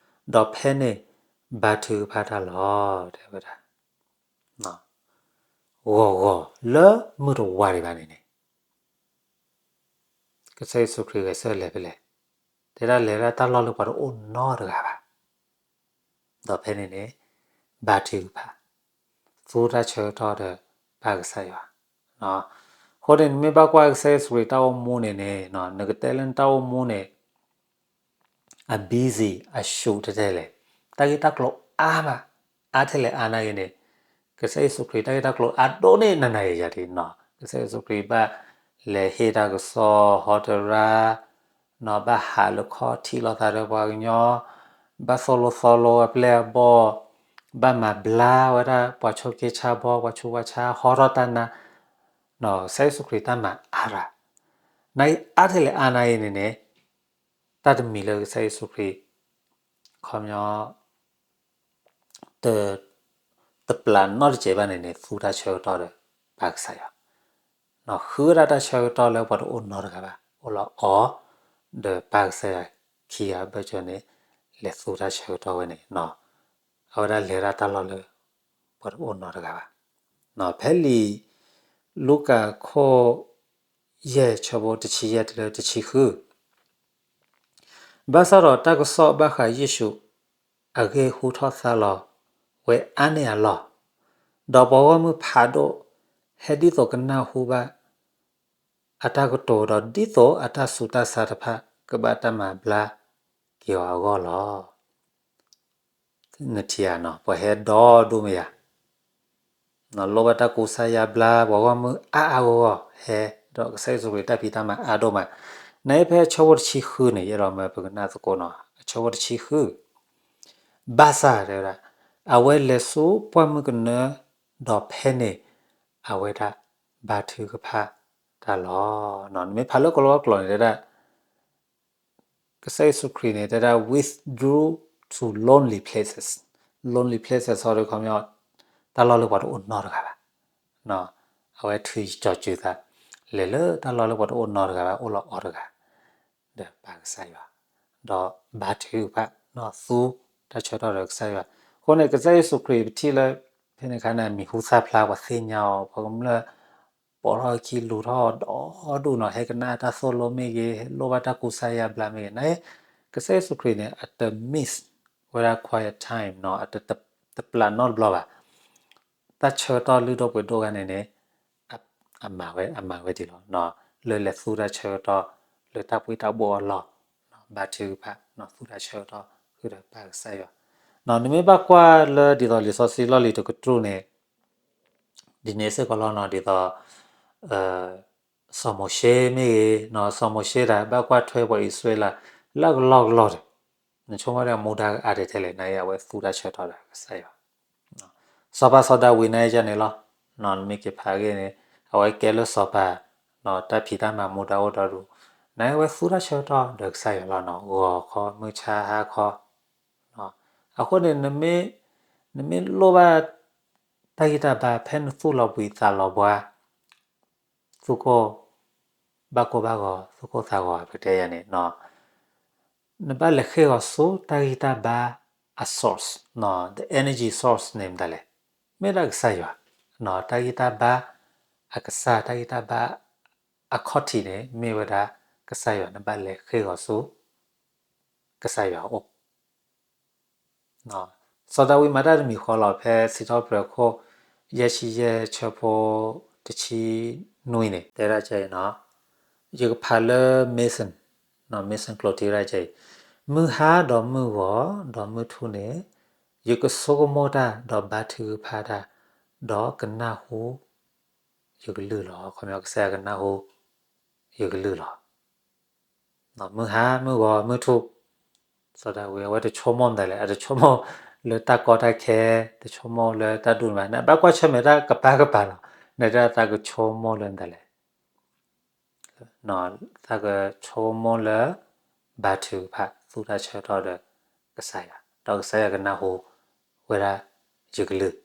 ဒီးဖဲန့ၣ် ဘါထုကဖၣ်တၢ်လီၤ တဲဝဲဒၣ်. ဂီၤဂီၤလၢမုၢ်တဝါဒံးဘၣ်န့ၣ်န့ၣ် ကစၢ်ယ့ၣ်ၡူးခရံာ်ဂဲၤဆၢထၢၣ်လဲၤဖဲလဲၣ်, တဲဒၣ်လဲၤဒၣ်တၢ်လီၢ်လၢပှၤတအိၣ်နီတဂၤဘၣ်, ဒီးဖဲန့ၣ်န့ၣ် ဘါထုကဖၣ်, သူတၢ်ဆၢကတီၢ်ဒီးပၢ်ကစၢ်ယွၤ. အဃိန့ၣ် နမ့ၢ်ဘၣ်ကွၢ်ကစၢ်ယ့ၣ်ၡူးခရံာ်တၢ်အိၣ်မူန့ၣ်န့ၣ် နကတဲလၢနတၢ်အိၣ်မူန့ၣ် အ busy အ ရှုပ် တဲတဲလဲၣ်, တၢ်ဂ့ၢ်တၢ်ကျိၤအါမး, အါထဲလဲၣ်အါနၤအံၤန့ၣ်, ကစၢ်ယ့ၣ်ၡူးခရံာ်တၢ်ဂ့ၢ်တၢ်ကျိၤအါဒိၣ်န့ၢ်နၤနၤယၤယၤဒံးနီၤ, ကစၢ်ယ့ၣ်ၡူးခရံာ်ဘၣ်လဲၤဟ့ၣ်တၢ်ကစီၣ်ဟီတရါ, ဘၣ်ဟးလၢခီၣ်ထံးလိာ်သးဒီးပှၤကညီ, ဘၣ်သိၣ်လိသီလိအပျဲၢ်အဘီၣ်, ဘၣ်မၤဘျါဝဲဒၣ်ပှၤဆိးက့ဆါဘီ, ပှၤဆူးပှၤဆါ ဟီထီၣ်တၢ်နါ, ကစၢ်ယ့ၣ်ၡူးခရံာ်တၢ်မၤအါရၤ, နအါထဲလဲၣ်အါနၤအံၤန့ၣ်န့ၣ်, တၢ်တမံၤလၢကစၢ်ယ့ၣ်ၡူးခရံာ် ခီပညီ တပျးနီတစဲးဘၣ်န့ၣ်န့ၣ် သူတၢ်ဆၢကတီၢ်ဒီးပၢ်ကစၢ်ယွၤ, ဃုဝဲဒၣ်တၢ်ဆၢကတီၢ်လၢပှၤတအိၣ်နီတဂၤဘၣ်, အိၣ်လီၤအီၤ ဒီးပၢ်ကစၢ်ယွၤခံဂၤဘၢၣ်စၢၤန့ၣ် လဲၤသူတၢ်ဆၢကတီၢ်ဝဲန့ၣ်, အဝဲဒၣ်လဲၤဒၣ်တၢ်လီၢ်လၢ ပှၤတအိၣ်နီတဂၤဘၣ်. ဖဲလံာ်လူၤကၣ်ခိၣ်ယဲၢ် ဆၢဖိတဆံယဲၢ်တုၤလၢတဆံဃု ဘၣ်ဆၣ်ဒီးတၢ်ကစီၣ်ဘၣ်ဃးယ့ၣ်ၡူးအဂ့ၢ်ဟူထီၣ်သါလီၤဝဲအါန့ၢ်အလီၢ်, ဒီးပှၤဂီၢ်မုၢ်ဖးဒိၣ်ဟဲဒ်သိးကနၢ်ဟူဘၣ်အတၢ်ကတိၤ, ဒီးဒ်သိးအတၢ်ဆူးတၢ်ဆါတဖၣ်ကဘၣ်တၢ်မၤဘျါက့ၤအီၤအဂီၢ်လီၤ. နထံၣ်ဧါနီၤ, ပှၤဟဲဒီဒိၣ်မ့ၢ်ယၤ လိၣ်ဘၣ်တၢ်ကူစါယါဘျါ ပှၤဂီၢ်မုၢ်အါအါဂီၢ်ဂီၢ် ဟဲဒီးကစၢ်ယ့ၣ်ၡူးခရံာ်တၢ်ဖံးတၢ်မၤအါဒိၣ်မး. နအံၤဖဲဆၢဖိတဆံဃုန့ၣ် ယအဲၣ်ဒိးမၢပကနၣ်သကိးနီၤ, အဆၢဖိတဆံဃု, ဘၣ်ဆၣ်တဲဝဲဒၣ် အဝဲလဲၤဆူပှၢ်မုၢ်ကနၢ ဒီးဖဲန့ၣ် အဝဲဒၣ်ဘါထုကဖၣ်တၢ်လီၤ. နမ့ၢ်ဖးလၢကလီကလီန့ၣ်တဲဒၣ် ကစၢ်ယ့ၣ်ၡူးခရံာ်န့ၣ် တဲဒၣ် withdrew to lonely places, lonely places ဟီဒီး ခီပညီ တၢ်လီၢ်လၢပှၤတအိၣ်နီတဂၤဘၣ်, အဝဲထုးကၠီၤစုၤသး လဲၤလၢတၢ်လီၢ်လၢပှၤတအိၣ်နီတဂၤဘၣ် အိၣ်လီၤအီၤတဂၤ ဒီးပၢကစၢ်ယွၤ, ဒီးဘါထုကဖၣ် သူတၢ်ဆၢကတီၢ်ဒီးကစၢ်ယွၤ. အဃိန့ၣ် ကစၢ်ယ့ၣ်ၡူးခရံာ်ပထံၣ်လၢ ဖဲန့ၣ်အခါန့ၣ် မံၤဟူသၣ်ဖျါ ပှၤသ့ၣ်ညါအီၤ ပှၤကမျၢၢ် ပိာ်ထီၣ်အခံလူၤထီၣ်ဒီဒူၣ်နီၤ ဟဲကနၣ်တၢ်သိၣ်လိမ့ၢ်ဂ့ၤ လိၣ်ဘၣ်တၢ်ကူစါယါဘျါမ့ၢ်ဂ့ၤန့ၣ် ကစၢ်ယ့ၣ်ၡူးခရံာ်န့ၣ် အတ miss ဝဲဒၣ် quiet time နီၤ အတ တပျးနီတဘျီဘၣ် တၢ်ဆၢကတီၢ်လုၢ်ဒိၣ်ပှ့ၤဒိၣ်ဂၤန့ၣ်န့ၣ် အမၤဝဲ အမၤဝဲဒ်လီၤ. လၢလဲၤသူတၢ်ဆၢကတီၢ် လၢတၢ်ပှ့ၤတၢ်ဘှီၣ်အလီၢ် ဘါထုကဖၣ် သူတၢ်ဆၢကတီၢ် ဃုာ်ဒီးပၢ်ကစၢ်ယွၤ. နမ့ၢ်ဘၣ်ကွၢ်လၢဒ်သိးလံာ်စီဆှံလီၢ်လံၤတကတြူၢ်န့ၣ် ဒ်န့ၣ်စ့ၢ်ကီးလီၤနီၤ ဒ်သိး စီၤမိၤၡ့မ့ၢ်ဂ့ၤနီၤ စီၤမိၤၡ့တၢ် ဘၣ်ကွၢ်ထွဲပှၤအံၣ်စရ့လး လၢအကလီကလီဒီး နဆိကမိၣ်ဒၣ်မူဒါအါဒဲးထဲလဲၣ် နာ်က့အဝဲသူတၢ်ဆၢကတီၢ်ဒီးကစၢ်ယွၤ စီၤပၤစီၤဒၤဝံးနာ်က့န့ၣ်လီၤ. နမ့ၢ်က့ၤဖးဂ့ၢ်န့ၣ် အဝဲကဲလၢစီၤပၤ တၢ်ဖံးတၢ်မၤမူဒါအိၣ်ဒီဒူၣ် နာ်က့အဝဲသူတၢ်ဆၢကတီၢ်ဒီးကစၢ်ယွၤလီၤနီၤ ဂီၤခီမုၢ်ဆါဟါခီ အဃိန့ၣ် နမ့ၢ်လိၣ်ဘၣ် တၢ်ဂံၢ်တၢ်ဘါ ဖဲနသူၣ်လီၤဘှံးသးလီၤဘှါ သူၣ်ကိၢ် ဘၣ်ကိၢ်ဘၣ်ဂီၤ သူၣ်ကိၢ်သးဂီၤ ပကတဲယၤန့ၣ် နဘၣ်လဲၤဃ့ၢ်ဂီၤဆူတၢ်ဂံၢ်တၢ်ဘါအ source, the energy source န့ၣ်မတၤလဲၣ်, မ့ၢ်ဒၣ်ကစၢ်ယွၤ, တၢ်ဂံၢ်တၢ်ဘါအကစၢ် တၢ်ဂံၢ်တၢ်ဘါအခီၣ်ထံးန့ၣ် မ့ၢ်ဝဲဒၣ်ကစၢ်ယွၤ, နဘၣ်လဲၤဃ့ၢ်ဂီၤဆူ ကစၢ်ယွၤအအိၣ် စီၤဒၤဝံးမၤတၢ်တမံၤဃီလီၤ. ဖဲစံးထီၣ်ပတြၢၤခိၣ် ယဲၢ်ဆံယဲၢ် ဆၢဖိတဆံနွံန့ၣ် တဲဒၣ်ကဲအံၤနီၤ, ယကဖးလၢ Mason, Mason ကျိာ်ထံဝဲဒၣ်ကဲအံၤ, မုၢ်ဟါဒီးမုၢ်ဂီၤ ဒီးမုၢ်ထူၣ်န့ၣ် ယကဆိကမိၣ်တၢ် ဒီးဘါထုကဖၣ်တၢ် ဒီးကနၢ်ဟူ ယကလုၢ်လီၤ. ခီပညီကစၢ်ယွၤကနၢ်ဟူ ယကလုၢ်လီၤ. မုၢ်ဟါ မုၢ်ဂီၤ မုၢ်ထူၣ်, စီၤဒၤဝံး အဝဲတဆိကမိၣ်မတၤလဲၣ်, အတဆိကမိၣ်လၢတၢ်ကီတၢ်ခဲ, တဆိကမိၣ်လၢတၢ်ဒူၣ်န့ၣ်ဘၣ်, နဘၣ်ကွၢ်ဆၢၣ်မဲာ်တၢ်ကပၤကပၤလီၤ. နတၢ်သးကဆိကမိၣ်လၢမတၤလဲၣ်, သးကဆိကမိၣ်လၢ ဘါထုကဖၣ် သူတၢ်ဆၢကတီၢ်ဒီးကစၢ်ယွၤ, ဒီးကစၢ်ယွၤကနၢ်ဟူဝဲဒၣ်ယကလုၢ်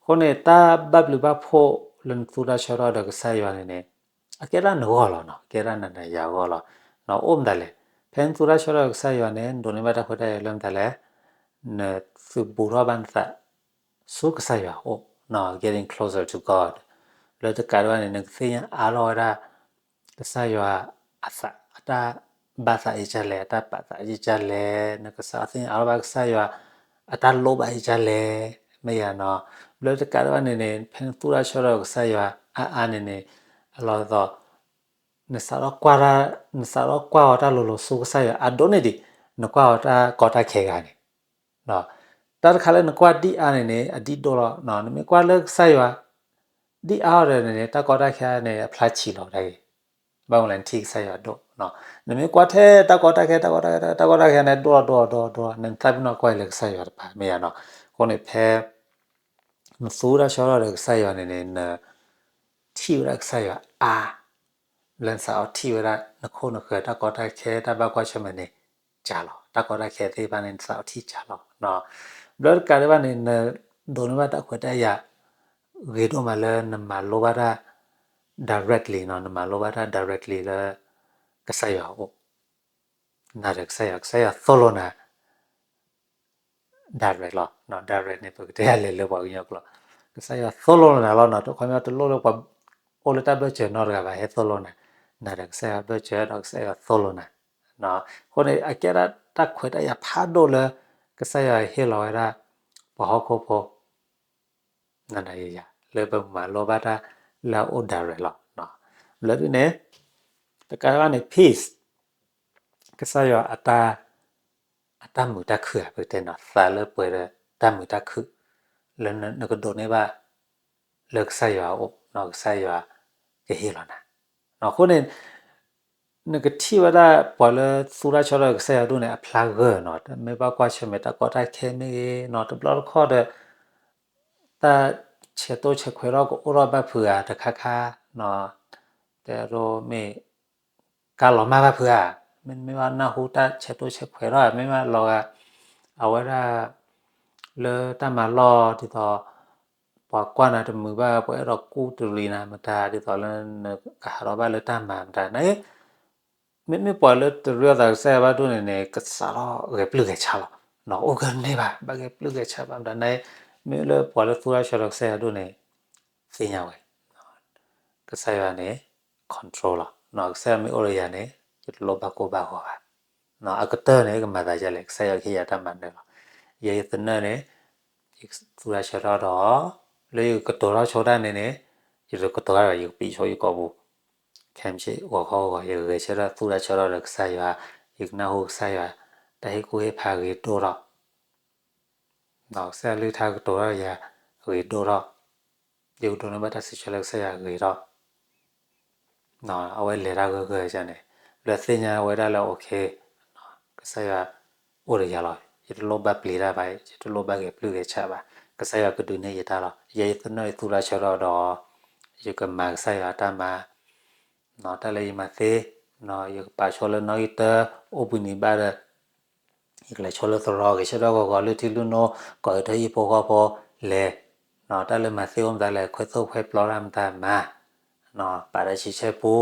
အဃိန့ၣ် တၢ်ဘၣ်ဘျုးဘၣ်ဖှိၣ်လၢနသူတၢ်ဆၢကတီၢ်ဒီးကစၢ်ယွၤန့ၣ်န့ၣ် အကဲဒၣ်နဂီၢ်လီၤ, ကဲဒၣ်နၤနၤယၤဂီၢ်လီၤ. အိၣ်မတၤလဲၣ်, ဖဲနသူတၢ်ဆၢကတီၢ်ဒီးကစၢ်ယွၤန့ၣ် နဒိးန့ၢ်ဘၣ်တၢ်ခွဲးတၢ်ယာ်လၢမတၤလဲၣ်, နသုးဘူးထီၣ်ဘၣ်နသး ဆူကစၢ်ယွၤအအိၣ်, getting closer to God. လၢတကးဒံးဘၣ်န့ၣ် နကသ့ၣ်ညါအါထီၣ်ဝဲဒၣ် ကစၢ်ယွၤအသး အတၢ်ဘၣ်သးဒ်လဲၣ်, အတၢ်ပာ်သးဒ်လဲၣ်, နကစးသ့ၣ်ညါအါထီၣ်ဘၣ်ကစၢ်ယွၤ အတၢ်လိၣ်ဘၣ်ဒ်လဲၣ်, မ့ၢ်ယၤနီၤ. လၢတကးဒံးဘၣ်န့ၣ်န့ၣ် ဖဲနသူတၢ်ဆၢကတီၢ်ဒီးကစၢ်ယွၤအါအါန့ၣ်န့ၣ် အလီၢ်သီး နစးထီၣ်ကွၢ်တၢ်, နစးထီၣ်ကွၢ်အီၤတၢ်လိၤလိၤဆူကစၢ်ယွၤအဒိၣ်န့ၢ်ဒံး နကွၢ်အီၤတၢ်ကီတၢ်ခဲအဂၤန့ၣ် တၢ်တခါလၢနကွၢ်ဒံၣ်အါန့ၣ်န့ၣ် အဒံၣ်ဒိၣ်လီၤ. နမ့ၢ်ကွၢ်လၢကစၢ်ယွၤ ဒံၣ်အါအီၤဒီးန့ၣ်န့ၣ် တၢ်ကီတၢ်ခဲန့ၣ် အဖျါဆံးလီၤတၢ်ဂ့ၤ. ဘၣ်မနုၤလဲၣ် နထံၣ်ကစၢ်ယွၤဒိၣ်. နမ့ၢ်ကွၢ်ထဲတၢ်ကီတၢ်ခဲ တၢ်ကီတၢ်ခဲ တၢ်ကီတၢ်ခဲန့ၣ် ဒိၣ်လီၤဒိၣ်လီၤဒိၣ်လီၤဒိၣ်လီၤ နသးပ့ၤနီၣ်ကွၢ်လၢကစၢ်ယွၤတပၤ မ့ၢ်ယၤနီၤ. အဃိန့ၣ် ဖဲ နသူတၢ်ဆၢကတီၢ်ဒီးကစၢ်ယွၤန့ၣ်န့ၣ် နထံၣ်ဝဲဒၣ်ကစၢ်ယွၤအါ လၢနစးထီၣ်ထံၣ်ဝဲဒၣ် နခိၣ်နဃၢၤ တၢ်ကီတၢ်ခဲ တၢ်ဘၣ်ကွၢ်ဆၢၣ်မဲာ်န့ၣ် ကၢ်လီၤ. တၢ်ကီတၢ်ခဲသ့ၣ်တဖၣ်န့ၣ် နစးထီၣ်ထံၣ်ကၢ်လီၤ. ဘျီတကးဒံးဘၣ်န့ၣ် နဒိးန့ၢ်ဘၣ်တၢ်ခွဲးတၢ်ယာ် ဂ့ၤဒိၣ်မးလၢနမၤလိဘၣ်တၢ် directly နီၤ, နမၤလိဘၣ်တၢ် directly လၢ ကစၢ်ယွၤအအိၣ် နၤဒီးကစၢ်ယွၤ, ကစၢ်ယွၤသိၣ်လိနၤ direct လီၤ. direct န့ၣ် ပကတဲလဲၤလၢပှၤကညီကျိာ်, ကစၢ်ယွၤသိၣ်လိနၤလီၤနီၤ. တခီပညီတလိၣ်လၢပှၤ အိၣ်လၢတၢ်ဘၢၣ်စၢၤနီတဂၤဘၣ် ဟဲသိၣ်လိနၤ, နၤဒီးကစၢ်ယွၤဘၢၣ်စၢၤ ဒီးကစၢ်ယွၤသိၣ်လိနၤ. အဃိန့ၣ် အကဲဒၣ်တၢ်ခွဲးတၢ်ယာ်ဖးဒိၣ်လၢ ကစၢ်ယွၤဟ့ၣ်လီၤဝဲဒၣ် ပှၤဟီၣ်ခိၣ်ဖိ နၤနၤယၤယၤ လၢပမၤလိဘၣ်တၢ်လၢအအိၣ် direct လီၤ. ဘျီဒ်န့ၣ် တကးဒံးဘၣ်န့ၣ် peace ကစၢ်ယွၤအတၢ် အတၢ်မုာ်တၢ်ခုၣ်ဧါ ပကတဲနီၤ, သးလၢပှဲၤဒီးတၢ်မုာ်တၢ်ခုၣ် လၢနကဒိးန့ၢ်ဘၣ် လၢကစၢ်ယွၤအအိၣ်နီၤ, ကစၢ်ယွၤကဟ့ၣ်လီၤနၤ. အဃိန့ၣ် နကထံၣ်ဝဲဒၣ်ပှၤလၢသူတၢ်ဆၢကတီၢ်ဒီးကစၢ်ယွၤဒိၣ်န့ၣ် အဖျါဂၢၢ်နီၤ, မ့ၢ်ဘၣ်ကွၢ်ဆၢၣ်မဲာ်တၢ်ကီတၢ်ခဲမ့ၢ်ဂ့ၤနီၤ, တဘျီတခီၣ်ဒီး တၢ်ဆဲးတိၢ်ဆဲးခွဲးထီၣ်ကအိၣ်ထီၣ်ဘၣ်ဖုးဧါ တခါခါနီၤ, တဲဒိမ့ၢ် ကါလီၤမၢ်ဘၣ်ဖုးဧါ, မ့တမ့ၢ်ဘၣ်နၢ်ဟူတၢ်ဆဲးတိၢ်ဆဲးခွဲးထီၣ် မ့ၢ်ဘၣ်လီၤဂာ် အဝဲဒၣ် လၢတၢ်မၤလီၢ်ဒ်သိး ပှၤကွၢ်နၤတမုာ်ဘၣ် ပှၤအဲၣ်ဒိးကူၣ်တရံးနၤမတၤ ဒ်သိးလၢနကဟးထီၣ်ဘၣ်လၢတၢ်မၤမတၤန့ၣ် မ့မ့ၢ်ပှၤလၢတရ့အသးကစၢ်ယွၤဘၣ်ဒိၣ်န့ၣ်န့ၣ် ကစးထီၣ်ဂဲၤပျုၢ်ဂဲၤဆၢလီၤ. အိၣ်ဂၢၢ်န့ၢ်ဘၣ် ဘၣ်ဂဲၤပျုၢ်ဂဲၤဆၢဘၣ်မတၤန့ၣ် မ့မ့ၢ်လၢပှၤလၢသူတၢ်ဆၢထီၣ်ကစၢ်ယွၤဒိၣ်န့ၣ် သ့ၣ်ညါဝဲ ကစၢ်ယွၤန့ၣ် control လီၤ. ကစၢ်ယွၤမ့ၢ်အိၣ်ဒီးယၤန့ၣ် ယတလိၣ်ဘၣ်ကိၢ်ဘၣ်ဂီၤဘၣ်. အကတၢၢ်န့ၣ် ကမၤသးဒ်လဲၣ် ကစၢ်ယွၤကဟ့ၣ်ယၤတၢ်မၤနၢၤလီၤ. ယဲယသနၢၣ်န့ၣ် ယသူတၢ်ဆၢထီၣ်ဒီး လၢယကကတိၤထီၣ်ဆိတၢ်န့ၣ်န့ၣ် ယတကတိၤတၢ်ဒီး ယကပံးဆိယကိာ်ပူၤ ခဲမုၢ်ဆ့ၣ်ဂီၤခီဂီၤ ယကဂဲၤဆၢထၢၣ်သူတၢ်ဆၢထီၣ်ဒီးကစၢ်ယွၤ ယကနၢ်ဟူကစၢ်ယွၤ တၢ်ဟ့ၣ်ကူၣ်ဟ့ၣ်ဖးဂ့ၤဒိၣ်ထီၣ် ကစၢ်ယွၤလုၢ်ထါကတိၤထီၣ်ယၤ ဂ့ၤဒိၣ်ထီၣ်, ယကဒိးန့ၢ်ဘၣ်တၢ်စံးဆၢလၢကစၢ်ယွၤဂ့ၤထီၣ်, အဝဲလဲၤတၢ်ဂၢၢ်ဂၢၢ်န့ၣ်, လၢသ့ၣ်ညါဝဲဒၣ်လၢ okay, ကစၢ်ယွၤအိၣ်ဒီးယၤလီၤ, ယတလိၣ်ဘၣ်ပျံၤတၢ်ဘၣ်, ယတလိၣ်ဘၣ်ဂဲၤပျုၢ်ဂဲၤဆၢဘၣ်, ကစၢ်ယွၤကဒုးနဲၣ်ယတၢ်လီၤ, ယဲယသနၢၣ်ယသူတၢ်ဆၢထီၣ်ဒီး ယကမၤကစၢ်ယွၤအတၢ်မၤ တၢ်လၢယမၤသ့, ယကပာ်ဆိလၢနီၣ်ဂံၢ်တၢ အိၣ်ဘှံးနံၤဘၣ်ဒီး ယကလဲၤဆိလၢသရိာ် ဂဲၤဆၢထၢၣ်ဂီၤဂီၤလၢထံလုၢ်နိ, ကိးအၢထၢၣ်ဟံၣ်ဖိဃီဖိလဲၤ, တၢ်လၢမၤသ့အိၣ်မတၤလဲၣ် ခွဲသိၣ်ခွဲပျီတၢ်မတၤမၤ, ပာ်တၢ်ဆံဆဲပူ,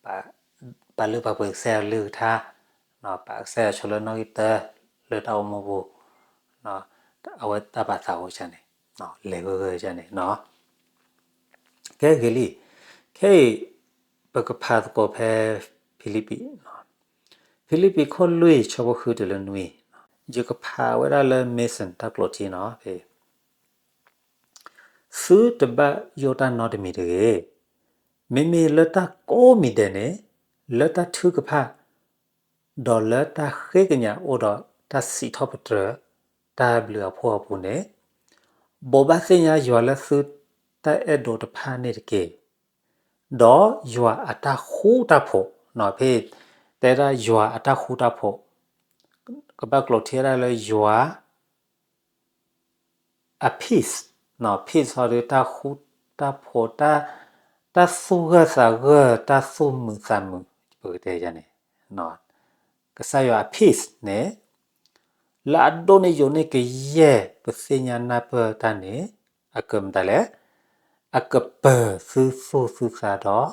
ပာ်လုၢ်ပာ်ပှ့ၤကစၢ်ယွၤအကလုၢ်ကထါ, ပာ်ကစၢ်ယွၤဆိလၢနီၣ်ဂံၢ်တၢ လၢတၢ်အိၣ်မူပူၤ, အဝဲတၢ်ပာ်သးအိၣ်န့ၣ်, လဲၤဂၢၢ်ဂၢၢ်န့ၣ် ကဲဂ့ၤလံ, ခဲအံၤ ပကဖးသကိးဖဲဖံလံးပံး, ဖံလံးပံးခိၣ်လွံၢ်ဆၢဖိဃုတုၤလၢနွံ, ယကဖးဝဲဒၣ်လၢ Mason တၢ်ကျိးထံန့ၣ်, သုတဘၣ်ယိၣ်တၢ်နီတမံၤတဂ့ၤ, မ့မ့ၢ်လၢတၢ်ကိးမံၤဒဲးန့ၣ်, လၢတၢ်ထုကဖၣ် ဒီးလၢတၢ်ဃ့ကညးအိၣ်ဒီးတၢ်စံးထီၣ်ပတြၢၤ တၢ်ဘျုးအဖှိၣ်အပူၤန့ၣ်, ဘိးဘၣ်သ့ၣ်ညါယွၤလၢသုတၢ်အဲၣ်ဒိးတဖၣ်န့ၣ်တက့ၢ်. ဒီးယွၤအတၢ်ဃူတၢ်ဖိး, ဖဲတဲဒၣ်ယွၤအတၢ်ဃူတၢ်ဖိး, ကဘၣ်ကျိးထံဝဲဒၣ်လၢယွၤ အ peace, peace ဟီဒီးတၢ်ဃူတၢ်ဖိး, တၢ်သူၣ်ဂၢၢ်သးဂၢၢ်, တၢ်သူၣ်မုာ်သးမုာ်, ပကတဲန့ၣ်, ကစၢ်ယွၤအ peace န့ၣ်, လၢအဒိၣ်န့ၢ်ယိာ်န့ၢ်ကယဲၢ်ပသ့ၣ်ညါနၢ်ပၢၢ်တၢ်န့ၣ်, အကမတၤလဲၣ်, အကပၢၤသုသူၣ်သုသး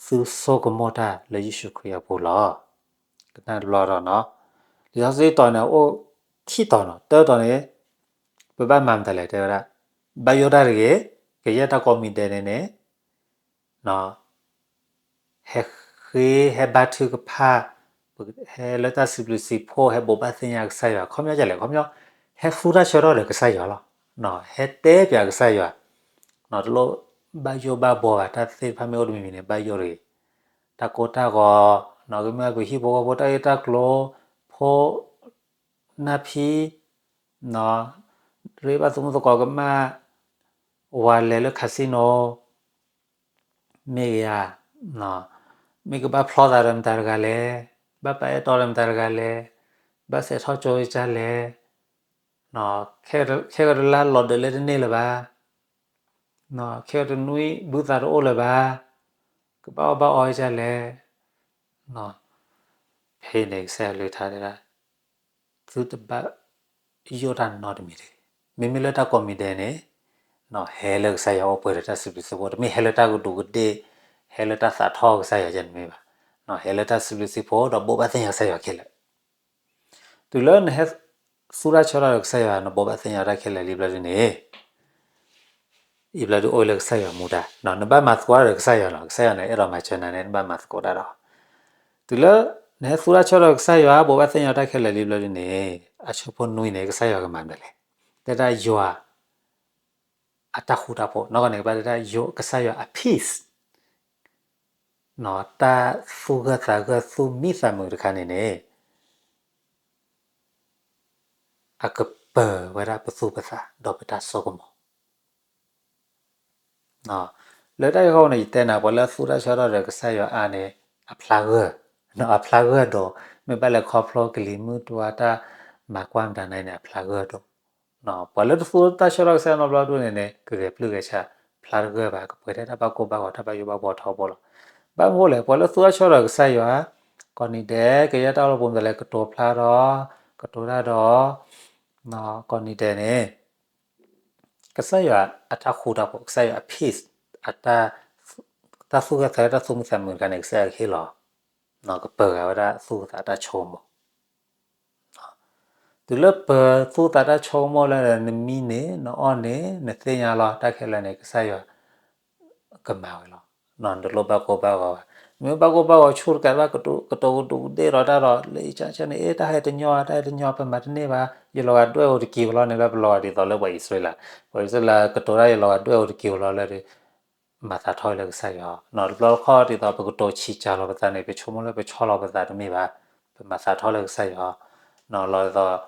ဒီး သုဆိကမိၣ်တၢ်လၢယ့ၣ်ၡူးခရံာ်အပူၤလီၤ. ကနၣ်တဘျီဒီး, လံာ်စီဆှံတီၤန့ၣ်အိၣ်ခံတီၤန့ၣ်, တၢတီၤန့ၣ် ပဘၣ်မၤမတၤလဲၣ် တဲဝဲဒၣ်, ဘၣ်ယိၣ်တၢ်တဂ့ၤ, ကယဲၢ်တၢ်ကိးမံၤဒဲးန့ၣ်န့ၣ်, ဟဲဃ့ဟဲဘါထုကဖၣ်, ဟဲလၢတၢ်စံးဘျုးစံးဖှိၣ်, ဟဲဘိးဘၣ်သ့ၣ်ညါကစၢ်ယွၤ, ခီပညီဒ်လဲၣ်, ခီပညီ, ဟဲသူတၢ်ဆၢထီၣ်ဒီးကစၢ်ယွၤလီၤ. ဟဲတဲပၠးကစၢ်ယွၤ, တလိၣ်ဘၣ်ယိၣ်ဘၣ်ဘှီဘၣ်, တၢ်သ့ၣ်တဖၣ်မ့ၢ်အိၣ်တမံၤမံၤန့ၣ် ဘၣ်ယိၣ်တဂ့ၤ, တၢ်ကိၢ်တၢ်ဂီၤ, ကမ့ၢ်ပဟံၣ်ဖိဃီဖိတၢ်ဂ့ၢ်တၢ်ကျိၤ, ဖိ, နၢ်ဖံ, ရ့ဘၣ်သမူသကိးကမၣ်, ဝၤလဲၤလၢ casino မ့ၢ်ဂ့ၤဧါ, မ့ၢ်ကဘၣ်ဖျီသးဒီးမတၤတဂၤလဲၣ်, ဘၣ်ပာ်အဲၣ်တီဒီးမတၤတဂၤလဲၣ်, ဘၣ်စဲးထီၣ်ကၠိကၢ်လဲၣ်, ခဲကတလါလီၤဒၢးလဲတန့ၢ်လၢၤဘၣ်, ခဲကတနွံဘုသးတအိၣ်လၢၤဘၣ်, ကဘၣ်အီၣ်ဘၣ်အီကၢ်လဲၣ်, ဖဲန့ၣ်ကစၢ်ယွၤလုၢ်ထါဒၣ် သုတဘၣ်ယိၣ်တၢ်နီတမံၤတဂ့ၤ. မ့မ့ၢ်လၢတၢ်ကိးမံၤဒဲးန့ၣ်, ဟဲလၢကစၢ်ယွၤအိၣ်ပှဲၤဒီးတၢ်စံးဘျုးစံးဖှိၣ်, တမ့ၢ်ဟဲလၢတၢ်ကဒူးကဒ့ၣ်, ဟဲလၢတၢ်သးထီၣ်ကစၢ်ယွၤတမ့ၢ်ဘၣ်. ဟဲလၢတၢ်စံးဘျုးစံးဖှိၣ်ဒီးဘိးဘၣ်သ့ၣ်ညါကစၢ်ယွၤခဲလၢာ်. တုၤလၢနဟဲသူတၢ်ဆၢထီၣ်ဒီးကစၢ်ယွၤ နဘိးဘၣ်သ့ၣ်ညါတၢ်ခဲလၢာ်လံဘျီဒ်န့ၣ် အံၤဘျီဒုးအိၣ်လၢကစၢ်ယွၤမူဒါ, နဘၣ်မၤသကိးတၢ်ဒီးကစၢ်ယွၤလီၤ. ကစၢ်ယွၤန့ၣ် အဲၣ်ဒိးမၤစၢၤနၤန့ၣ် နဘၣ်မၤသကိးတၢ်ဒီး, တုၤလၢနဟဲသူတၢ်ဆၢထီၣ်ကစၢ်ယွၤ ဘိးဘၣ်သ့ၣ်ညါတၢ်ခဲလၢာ်လံဘျီဒ်န့ၣ်, အဆၢဖိနွံန့ၣ် ကစၢ်ယွၤကမၤမနုၤလဲၣ်. တဲဒၣ်ယွၤ အတၢ်ဃူတၢ်ဖိး, နီၢ်ကီၢ်န့ၣ် ကဘၣ်တဲဒၣ်ယွၤ ကစၢ်ယွၤအ peace, တၢ်သူၣ်ဂၢၢ်သးဂၢၢ်သူၣ်မံသးမုာ်တခါန့ၣ်န့ၣ် အကပၢၤဝဲဒၣ်ပသူၣ်ပသးဒီးပတၢ်ဆိကမိၣ်. လၢတၢ်ဂ့ၢ်ခိၣ်န့ၣ် ယတဲနၤ ပှၤလၢသူတၢ်ဆၢထီၣ်ဒီးကစၢ်ယွၤအါန့ၣ် အဖျါဂၢၢ်, အဖျါဂၢၢ်ဒိၣ်, မ့ၢ်ဘၣ်လဲၤခီဖျိကလံၤမုၢ်တွၤတၢ်မၤကွၢ်မတၤန့ၣ်န့ၣ် အဖျါဂၢၢ်ဒိၣ်. ပှၤလၢတသူတၢ်ဆၢထီၣ်ကစၢ်ယွၤနီတဘျီဒိၣ်န့ၣ်န့ၣ် ကဂဲၤပျုၢ်ဂဲၤဆၢ ဖျါတဂၢၢ်ဘၣ်, ကပှဲၤထဲတၢ်ဘၣ်ကိၢ်ဘၣ်ဂီၤ တၢ်ဘၣ်ယိၣ်ဘၣ်ဘှီထီဘိလီၤ. ဘၣ်မနုၤလဲၣ်, ပှၤလၢသူတၢ်ဆၢထီၣ်ကစၢ်ယွၤ ကိးနံၤဒဲး ကယဲၢ်တၢ်အိၣ်လၢပူၤမတၤလဲၣ် ကတိၤဖျါထီၣ်, ကတိၤတၢ်ဒီး ကိးနံၤဒဲးန့ၣ် ကစၢ်ယွၤအတၢ်ဃူတၢ်ဖိး ကစၢ်ယွၤအ peace အတၢ်, တၢ်သူၣ်ဂၢၢ်သးဂၢၢ် တၢ်သူၣ်မုာ်သးမုာ်တခါန့ၣ် ကစၢ်ယွၤကဟ့ၣ်လီၤ, ကပၢၤဂၤဝဲဒၣ်သူၣ်သးတၢ်ဆိကမိၣ် တုၤလၢပသူၣ်သးတၢ်ဆိကမိၣ်လၢ နမံန့ၣ် နအီၣ်န့ၣ် နသ့ၣ်ညါလီၤ တၢ်ခဲလၢာ်န့ၣ် ကစၢ်ယွၤ ကမၤဝဲလီၤ. နတလိၣ်ဘၣ်ကိၢ်ဘၣ်ဂီၤဘၣ်. နမ့ၢ်ဘၣ်ကိၢ်ဘၣ်ဂီၤဆူၣ်တကးဘၣ် ကတိၤကဒူးကဒ့ၣ်ဒီးတၢ်ဒီး လၢအံၤန့ၣ် အ့ တၢ်ဟဲတညီ တၢ်ဟဲတညီ ပမၤတန့ၢ်ဘၣ်. ယလီၤဂာ်ဒွဲၣ်အူတက့ၤဃီလီၤန့ၣ် လၢပလီၤဂာ်ဒ်သိးလၢပှၤအံၣ်စရ့လး, ပှၤအံၣ်စရ့လးကတိၤတၢ် ယလီၤဂာ်ဒွဲၣ်အူတက့ၤဃီလီၤလၢ မၤသးထီၣ်လၢကစၢ်ယွၤ, တဘျီတခီၣ်ဒ်သိး ပကတိၤဆံးစၢ်လီၤပသးန့ၣ် ပဆိကမိၣ်လၢပဆီလီၤပသးတမ့ၢ်ဘၣ်, ပမၤသးထီၣ်လၢကစၢ်ယွၤ, လီၤဒ်သိး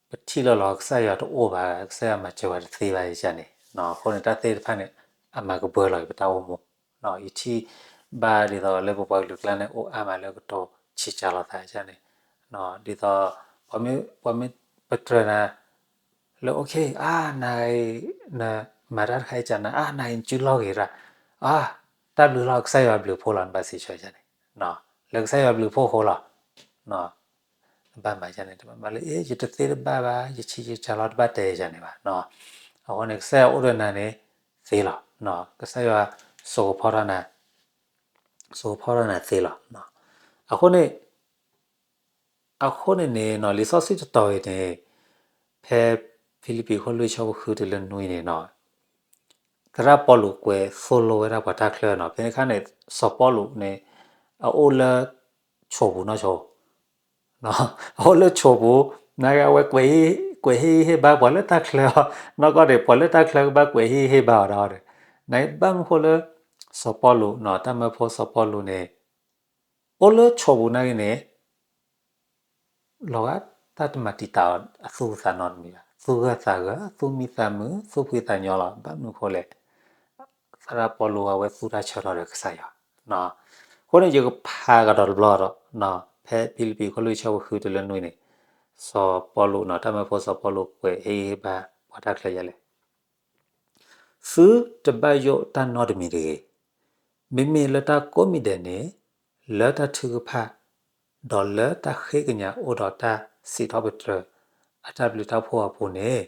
ပထံၣ်လၢလီၤကစၢ်ယွၤတအိၣ်ဘၣ်, ကစၢ်ယွၤမၤစၢၤပှၤတသ့ဘၣ်ယန့ၣ်, အဃိန့ၣ် တၢ်သ့ၣ်တဖၣ်န့ၣ် အမၤကပၢၤလီၤပတၢ်အိၣ်မူ, ယထံၣ်ဘၣ်ဒ်သိးလၢပပှၤကလုာ်ကျါန့ၣ် အိၣ်အါမးလၢကတိၤဆံးစၢ်လီၤသးယန့ၣ်, ဒ်သိး ပှၤမ့ၢ်ပတြၢၤနၤ လၢ okay အါ နၤအံၤ နမၤတၢ်တခါအံၤကနၤ အါ နၤအံၤနစုလီၢ်ဂ့ၤရၣ်, အါ တၢ်ဘျုးလီၤ ကစၢ်ယွၤဘျုးဖှိၣ်လီၤ နဘၣ်စံးဆၢယန့ၣ်, လၢကစၢ်ယွၤဘျုးဖှိၣ်အဃိလီၤ, နဘၣ်မၤယန့ၣ် တဘၣ်မၤလၢ အ့ ယတသ့တဘၣ်ဘၣ် ယဆံးယစၢ်လီၤ တဘၣ်တဲယန့ၣ်ဘၣ်, အဃိန့ၣ် ကစၢ်ယွၤအိၣ်ဒီးနၤန့ၣ် သ့လီၤ, ကစၢ်ယွၤ စိာ်ကဖီထီၣ်နၤ စိာ်ကဖီထီၣ်နၤသ့လီၤ, အဃိန့ၣ် အဃိန့ၣ်န့ၣ် လံာ်စီဆှံတတီၤအံၤန့ၣ် ဖဲဖံလံးပံးခိၣ်လွံၢ်ဆၢဖိဃုတုၤလၢနွံန့ၣ်နီၤ, သရၣ်ပီလူးကွဲးသိၣ်လိဝဲဒၣ်ပှၤတၢ်ချၢနီၤ, ဖဲန့ၣ်အခါန့ၣ် စီၤပီလူးန့ၣ် အအိၣ်လၢဆိးပူၤနီၢ်ဆိ, အအိၣ်လၢဆိးပူၤ, နာ်က့အဝဲ ကွဲးဟ့ၣ်ဂံၢ်ဟ့ၣ်ဘါပှၤလၢတၢ်ချၢအီၤ, နီၢ်ကီၢ်န့ၣ် ပှၤလၢတၢ်ချၢကဘၣ်ကွဲးဟ့ၣ်ဂံၢ်ဟ့ၣ်ဘါအီၤဒီး, နာ်က့ဘၣ်မနုၤဃိလၢ စီၤပီလူးနီၤ, တၢ်မၢဖိစီၤပီလူးန့ၣ် အိၣ်လၢဆိးပူၤနာ်က့န့ၣ် လီၤဂာ်တၢ်တမၤတံာ်တာ်အီၤအသူၣ်အသးနီတမံၤဘၣ်, သူၣ်ဂၢၢ်သးဂၢၢ် သူၣ်မံသးမုာ် သူၣ်ဖှံသးညီလီၤ, ဘၣ်မနုၤဃိလဲၣ်, သရၣ်ပီလူးအဝဲသူၣ်တၢ်ဆၢထီၣ်ဒီးကစၢ်ယွၤ, အဃိန့ၣ် ယကဖးကဒီးတဘျီဒီး, ဖဲဖံလံးပံးခိၣ်လွံၢ်ဆၢဖိဃုတုၤလၢနွံန့ၣ်, စီၤပီလူးနီၤ, တၢ်မၢဖိစီၤပီလူးကွဲးဟ့ၣ်ဂံၢ်ဟ့ၣ်ဘါပှၤတၢ်ချၢယၤလဲၣ် သုတဘၣ်ယိၣ်တၢ်နီတမံၤတဂ့ၤ. မ့မ့ၢ်လၢတၢ်ကိးမံၤဒဲးန့ၣ်, လၢတၢ်ထုကဖၣ်, ဒီးလၢတၢ်ဃ့ကညးအိၣ်ဒီးတၢ်စံးထီၣ်ပတြၢၤ အတၢ်ဘျုးတၢ်ဖှိၣ်အပူၤန့ၣ်,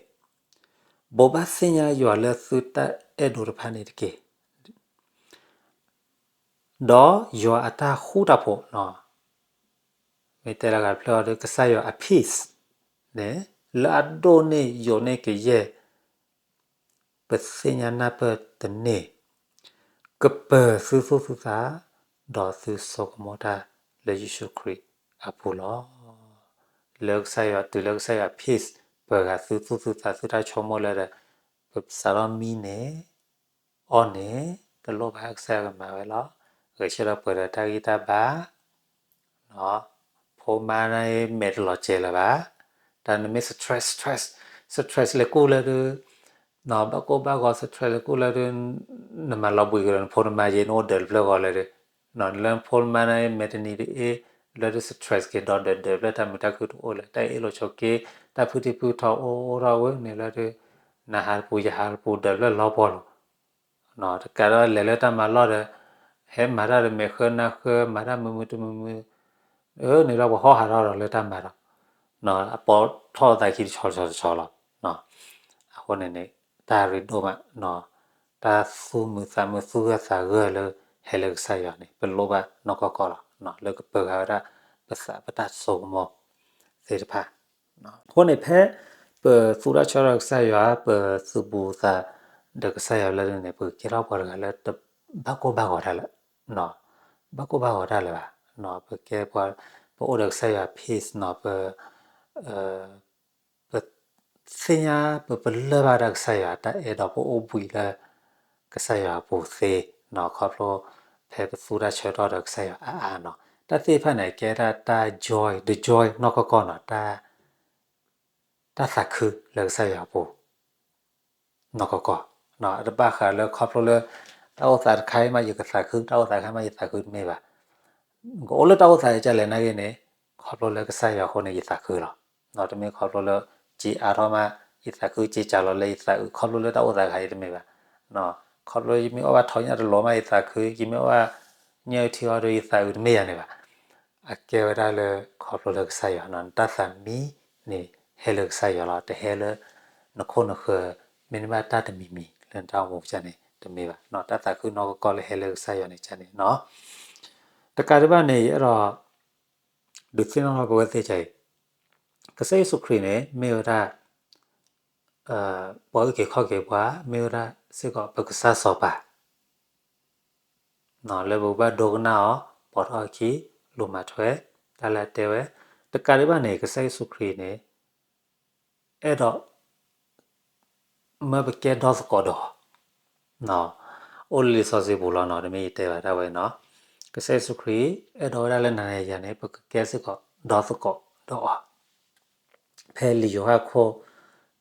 ဘိးဘၣ်သ့ၣ်ညါယွၤလၢသုတၢ်အဲၣ်ဒိးတဖၣ်န့ၣ်တက့ၢ်. ဒီးယွၤအတၢ်ဃူတၢ်ဖိး, မ့ၢ်တဲလၢဂၤတဖျၢၣ်အီၤဒီး ကစၢ်ယွၤအ peace န့ၣ် လၢအဒိၣ်န့ၢ်ယိာ်န့ၢ်ကယဲၢ် ပသ့ၣ်ညါနၢ်ပၢၢ်တန့ၢ်, ကပၢၤသုသူၣ်သုသး, ဒီးသုစိကမီၤတၢ်လၢယ့ၣ်ၡူးခရံာ်အပူၤလီၤ. လၢကစၢ်ယွၤ, တုၤလၢကစၢ်ယွၤ peace ပၢၤဂၤသုသူၣ်သုသး သုတၢ်ဆိကမိၣ်လၢဒီး ပစးထီၣ်မံန့ၣ် အီၣ်န့ၣ် တလိၣ်ဘၣ် ကစၢ်ယွၤကမၤဝဲလီၤ. ဂဲၤဆၢထၢၣ်ပှဲၤဒီးတၢ်ဂံၢ်တၢ်ဘါ ဖိမါန့ၣ် မဲာ်တလီၤစဲၤလၢၤဘၣ်. တၢ်နမ့ၢ် stress, stress, stress လဲၤကူၣ်လၢဒုး, ဘၣ်ကိၢ်ဘၣ်ဂီၤ stress လဲၤကူၣ်လၢဒုး, နမၤလီၤဘှံးကဒီးနဖိနမါယ့ၣ် နအိၣ်ဒၢးတဖျၢၣ်ဂီၤလၢဒုး, နလၢနဖိနမါန့ၣ် မဲာ်တနံၤဒ်အံၤ, လၢဒုး stress က့ၤဒီးဒၢးဒၢးဖျၢၣ် တၢ်မုာ်တၢ်ခုၣ်တအိၣ်လၢၤ တၢ်အ့ၣ်လိာ်ဆိးက့, တၢ်ဖုထံဖုထီၣ်အိၣ်အိၣ်ထီၣ်ဝဲန့ၣ်လၢဒုး, နဟးတပူၤယဟးတပူၤ ဒၢးဖျၢၣ်လီၤပှီၢ်လီၤ တကးဒီးလဲၤလၢတၢ်မၤလီၢ်ဒီး ဟဲမၤတၢ်ဒီးမဲာ်ဃၢနၢ်ဃၢ မၤတၢ်မုာ်မုာ်တမုာ်မုာ်, အၢ န့ၣ်ဒီးပှၤဟီၣ်ဟးထီၣ်ဒီးလၢတၢ်မၤဒီး အပိာ်ထီၣ်သးခံတဆီတဆီတဆီလီၤ. အဃိန့ၣ်န့ၣ် တၢ်ရ့ဒိၣ်မး တၢ်သူၣ်မုာ်သးမုာ်သူၣ်ဂၢၢ်သးဂၢၢ်လၢဟဲလၢကစၢ်ယွၤန့ၣ် ပလိၣ်ဘၣ်နီၢ်ကီၢ်ကီၢ်လီၤ. လၢကပၢၤဃာ်ဝဲဒၣ် ပသးပတၢ်စိကမီၤသ့ၣ်တဖၣ် အဃိန့ၣ် ဖဲပသူတၢ်ဆၢထီၣ်ကစၢ်ယွၤ ပသုးဘူးသးဒီးကစၢ်ယွၤလၢန့ၣ် ပကကဲထီၣ်ပှၤတဂၤလၢတဘၣ်ကိၢ်ဘၣ်ဂီၤတၢ်လၢ, ဘၣ်ကိၢ်ဘၣ်ဂီၤတၢ်လၢၤဘၣ်. ပကဲပှၤ, ပအိၣ်ဒီးကစၢ်ယွၤ peace နီၤ, ပ, ပသ့ၣ်ညါ ပပလၢၢ်ဘၣ်ဒၣ်ကစၢ်ယွၤတၢ်အဲၣ်ဒီးပအိၣ်ဘှံးလၢကစၢ်ယွၤအပူၤသ့နီၤ, ခီဖျိဖဲပသူတၢ်ဆၢထီၣ်ဒီးကစၢ်ယွၤအါအါနီၤ, တၢ်သ့ၣ်တဖၣ်န့ၣ် ကဲဒၣ်တၢ် joy, the joy နီၢ်ကီၢ်ကီၢ်နီၤ, တၢ်သးခုလၢကစၢ်ယွၤအပူၤ နီၢ်ကီၢ်ကီၢ်, တဘၣ်ဃးလၢခီဖျိလၢ တၢ်အိၣ်သးတခါအံၤမးယကသးခု, တၢ်အိၣ်သးတခါမးယသးခုတမ့ၢ်ဘၣ်. ကအိၣ်လၢတၢ်အိၣ်သးကလဲၣ်နာ်က့န့ၣ် ခီဖျိလၢကစၢ်ယွၤအဃိန့ၣ် ယသးခုလီၤ. တမ့ၢ်ခီဖျိလၢ စ့အါထီၣ်မး ယသးခု, စ့စှၤလီၤလၢယသးအုး, ခီဖျိလၢတၢ်အိၣ်သးတခါအံၤတမ့ၢ်ဘၣ်. ခီဖျိယမ့ၢ်အီၣ်ဘၣ်ထီညၣ်တလီၤမးယသးခု, ယမ့ၢ်အီၣ်ဘၣ်ညၣ်အုၣ်ထံအီဒီးယသးအုးတမ့ၢ်ယၤန့ၣ်ဘၣ်. အကဲဝဲဒၣ်လၢခီဖျိလၢကစၢ်ယွၤနီၤ, နတၢ်သးမံန့ၣ်ဟဲလၢကစၢ်ယွၤလီၤ, တဟဲလၢနခိၣ်နဃၢၤ မ့တမ့ၢ်တၢ်တမံၤမံၤလၢနတၢ်အိၣ်မူကစၢ်န့ၣ် တမ့ၢ်ဘၣ်နီၤ, တၢ်သးခုနီၢ်ကီၢ်ကီၢ်လၢဟဲလၢကစၢ်ယွၤန့ၣ်ကစၢ်န့ၣ်နီၤ. တကးဒံးဘၣ်န့ၣ် ယအဲၣ်ဒိး ဒုးသ့ၣ်နီၣ်ထီၣ်ပဝဲသ့ၣ်ကါအံၤ, ကစၢ်ယ့ၣ်ၡူးခရံာ်န့ၣ် မ့ၢ်ဝဲဒၣ် ပှၤအုၣ်က့ၤခီၣ်က့ၤပှၤ, မ့ၢ်ဝဲဒၣ်စ့ၢ်ကီးပကစၢ်စီၤပၤ လၢပကဘၣ်ဒိကနၣ်အီၤ, ပိာ်ထီၣ်အခံ, လူၤမၤထွဲ တၢ်လၢအတဲဝဲ, တကးဒံးဘၣ်န့ၣ် ကစၢ်ယ့ၣ်ၡူးခရံာ်န့ၣ် အဲၣ်ဒိး မၢပကဲဒီသကိးဒီးအီၤ အိၣ်လၢလံာ်စီဆှံပူၤလီၤနီၤ, တမ့ၢ်ယတဲဘၣ်ဒၣ်ဝဲနီၤ. ကစၢ်ယ့ၣ်ၡူးခရံာ် အဲၣ်ဒိးဝဲဒၣ်လၢနၤယၤန့ၣ် ပကကဲစ့ၢ်ကီးဒီသကိးဒီးအီၤ. ဖဲလံာ်ယိၤဟၣ်ခိၣ်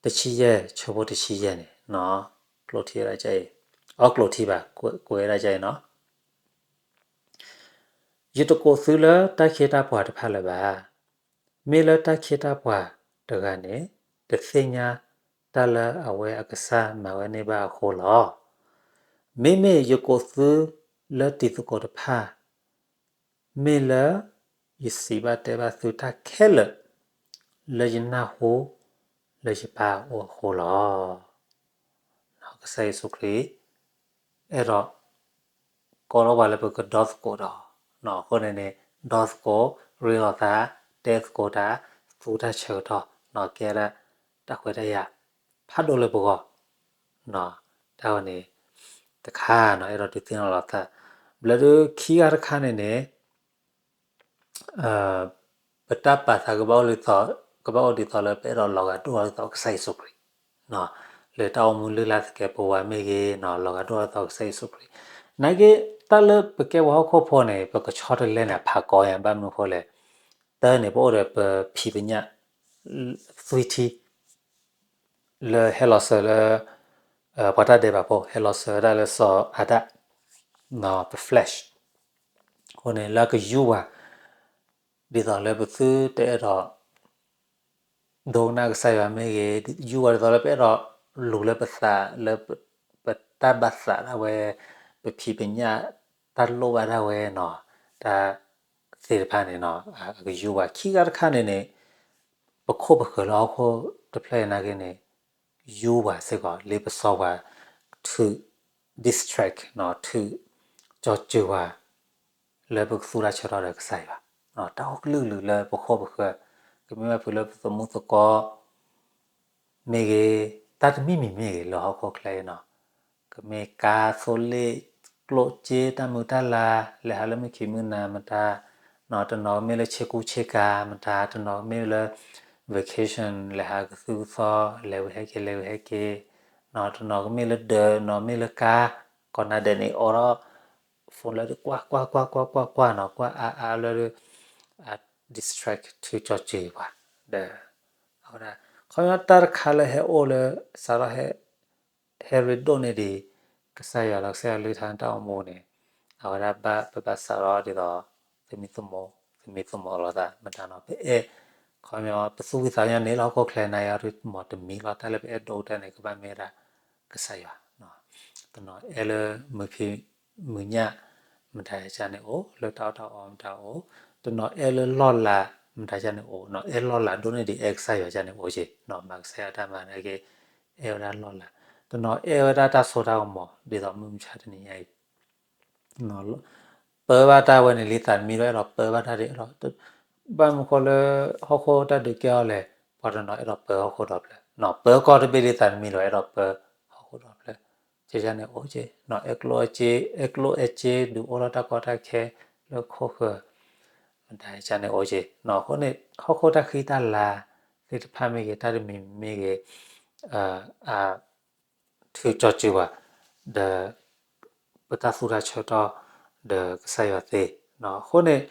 တဆံယဲၢ် ဆၢဖိတဆံယဲၢ်န့ၣ်, ကျိးထံဝဲဒၣ်ကါအံၤ, အီ ကျိးထံဘၣ်, ကွဲးဝဲဒၣ်ကါအံၤနီၤ. ယတကိးသုလၢတၢ်ခ့တၢ်ပှၤတဖၣ်လၢၤဘၣ်. မ့ၢ်လၢတၢ်ခ့တၢ်ပှၤတဂၤန့ၣ် တသ့ၣ်ညါတၢ်လၢအဝဲအကစၢ်မၤဝဲန့ၢ်ဘၣ်အဃိလီၤ. မ့မ့ၢ်ယကိးသုလၢတံၤသကိးတဖၣ် မ့ၢ်လၢယစံးဘၣ်တဲဘၣ်သုတၢ်ခဲလၢာ် လၢယနၢ်ဟူလၢယပၢ်အအိၣ်အဃိလီၤ. ကစၢ်ယ့ၣ်ၡူးခရံာ် အဲၣ်ဒိး ကိးထီၣ်ပှၤလၢပကဒီသကိးဒီးအီၤ, အဃိန့ၣ်န့ၣ် ဒီသကိး, ရ့လိာ်သး, တဲသကိးတၢ်, သူတၢ်ဆၢကတီၢ်, ကဲဒၣ်တၢ်ခွဲးတၢ်ယာ်ဖးဒိၣ်လၢပဂီၢ်, တၢ်ဝဲန့ၣ် တခါနီၤ အဲၣ်ဒိးဒုးသ့ၣ်နီၣ်လီၤသး, ဘျီဒုးခံဂၤတခါန့ၣ်န့ၣ် ပတၢ်ပာ်သးကဘၣ်အိၣ်ဒ်သိး, ကဘၣ်အိၣ်ဒ်သိးလၢပအဲၣ်ဒိးလီၤဂာ်ဒိၣ်ထီၣ်ဒ်သိးကစၢ်ယ့ၣ်ၡူးခရံာ်, လၢတၢ်အိၣ်မူလုၢ်လၢ်သကဲးပဝးမ့ၢ်ဂ့ၤ, လီၤဂာ်ဒိၣ်ထီၣ်ဒ်သိးကစၢ်ယ့ၣ်ၡူးခရံာ်, နာ်က့ တၢ်လၢပကဲပှၤဟီၣ်ခိၣ်ဖိန့ၣ် ပကဆီတလဲန့ၣ် အဖးကီညါ ဘၣ်မနုၤအဃိလဲၣ်, တၢ်န့ၣ် ပအိၣ်ဒီးပဖံးပညၣ် သွံၣ်ထံ လၢဟဲလီၤစၢၤလၢ ပှၤတၢ်ဒဲးဘးဖိ ဟဲလီၤစၢၤဝဲဒၣ်လၢစီၤအၤဒၣ်, ပ flesh, အဃိန့ၣ် လၢအကယူၢ်ပှၤ ဒ်သိးလၢပသုတအဲၣ်ဒိး ဒိကနၣ်ကစၢ်ယွၤမ့ၢ်ဂ့ၤ, ယူၢ်ပှၤဒ်သိးလၢပအဲၣ်ဒိးလူၤလၢပသး လၢပတၢ်ဘၣ်သးဒၣ်ဝဲ, ပဖံးပညၣ်တၢ်လိၣ်ဘၣ်ဒၣ်ဝဲနီၤ, တၢ်သ့ၣ်တဖၣ်န့ၣ်နီၤ အကယူၢ်ပှၤ ခံဂၤတခါန့ၣ်န့ၣ် ပခိၣ်ပဃၢၤလၢဟီၣ်ခိၣ်တဖျၢၣ်အံၤနာ်က့န့ၣ် ယူၢ်ပှၤစ့ၢ်ကီး လ့ပစီပှၤ ထုး distract နီၤ ထုးကၠီၤစၢၤပှၤ လၢပကသူၣ်တၢ်ဆၢကတီၢ်ဒီးကစၢ်ယွၤ, တၢ်အိၣ်ကလုာ်ကလုာ်လၢပခိၣ်ပဃၢၤ, ကမ့ၢ်ဘၣ်ဖုးလၢပသမူသကိး မ့ၢ်ဂ့ၤ, တၢ်တမံၤမံၤမ့ၢ်ဂ့ၤ လၢဟီၣ်ခိၣ်ချၢအံၤနီၤ, ကမ့ၢ်ကါသိလ့ၣ် ကျိၣ်စ့တၢ်မုာ်တၢ်လၤ လဲၤဟးလၢမုၢ်ခံမုၢ်နၤမတၤ, တနီၤကမ့ၢ်လၢဆ့ကူဆ့ကၤမတၤ, တနီၤကမ့ၢ်လၢ vacation လဲၤဟးကသုကသီ လဲၤဝဲဟဲက့ၤ လဲၤဝဲဟဲက့ၤ, တနီၤကမ့ၢ်လၢဒၢး တနီၤမ့ၢ်လၢကါ, ကိးနၤဒဲးန့ၣ် အိးထီၣ် phone လၢကွၢ်ကွၢ်ကွၢ်ကွၢ်ကွၢ်ကွၢ်နီၤ ကွၢ်အါအါလၢ distract ထုးကၠီၤစၢၤပှၤ, ဒီး အဝဲဒၣ် ခီပညီတၢ်တခါလၢဟဲအိၣ်လၢ စးထီၣ်ဟဲ ဟဲရ့ဒိၣ်န့ၢ်ဒံး ကစၢ်ယွၤလီၤ ကစၢ်ယွၤလုၢ်ထါတၢ်အိၣ်မူန့ၣ်, အဝဲဒၣ်ဘၣ်ပဘၣ်စးထီၣ်ဒ်သိး သမံသမိး သမံသမိးလိာ်သးမတၤနီၤ ပအဲၣ် ခီပညီ ပသူၣ်ဖှံသးညီန့ၣ် လၢဟီၣ်ခိၣ်ချၢန့ၣ် ယၤဒုးမ့ၢ်တမံၤလီၤ တၢ်လၢပအဲၣ်ဒိၣ်ကတၢၢ်န့ၣ် ကဘၣ်မ့ၢ်ဝဲဒၣ် ကစၢ်ယွၤ တနီၤအဲၣ်လၢမုာ်ဖံးမုာ်ညၣ် မတၤယၤန့ၣ်အိၣ်, လၢတၢ်အီၣ်တၢ်အီမတၤအိၣ်, တနီၤအဲၣ်လၢလီၢ်လၤ မတၤယၤန့ၣ်အိၣ်, အဲၣ်လီၢ်လၤဒိၣ်န့ၢ်ဒံးအဲၣ်ကစၢ်ယွၤယၤန့ၣ်အိၣ်က့ၤ, မၤကစၢ်ယွၤတၢ်မၤန့ၣ်က့ၤ အဲၣ်ဝဲဒၣ်လီၢ်လၤ, တနီၤအဲၣ်ဝဲဒၣ်တၢ်စိတၢ်ကမီၤ ဒ်သိးမုၢ်မဆါတနံၤညါအံၤ ပၢဘၣ်တၢ်ဝဲန့ၣ် လံသးတမံၤဒီး အဲၣ်ဒိးပၢဘၣ်တၢ်ဒ်အဲၣ်ဒိး, ဘၣ်မနုၤဃိလၢ ဟီၣ်ခိၣ်တၢ်ဒုးကဲထီၣ်လဲၣ်, ပှၤတနီၤအဲၣ်ဒိးပၢဟီၣ်ခိၣ်ဒီဖျၢၣ်, ပၢကီၢ်တဘ့ၣ်လံသးတမံၤဒီး အဲၣ်ဒိးပၢဟီၣ်ခိၣ်ဒီဖျၢၣ်, ကဲယၤန့ၣ်အိၣ်က့ၤ, အဲၣ်ကျိၣ်အဲၣ်စ့, အဲၣ်ကျိၣ်အဲၣ်စ့ ဒုးအိၣ်ထီၣ်တၢ်ကီတၢ်ခဲလၢခိၣ်ဃၢၤ, မတၤယၤန့ၣ်အိၣ်က့ၤ, အဃိန့ၣ် ဟီၣ်ခိၣ်တၢ်ဃံတၢ်လၤသ့ၣ်တဖၣ်မ့ၢ်ဂ့ၤ, တၢ်တမံၤမံၤမ့ၢ်ဂ့ၤ, အ ထုးကၠီၤစၢၤပှၤ ဒီး ပတၢ်သူၣ်တၢ်ဆၢကတီၢ် ဒီးကစၢ်ယွၤသ့, အဃိန့ၣ်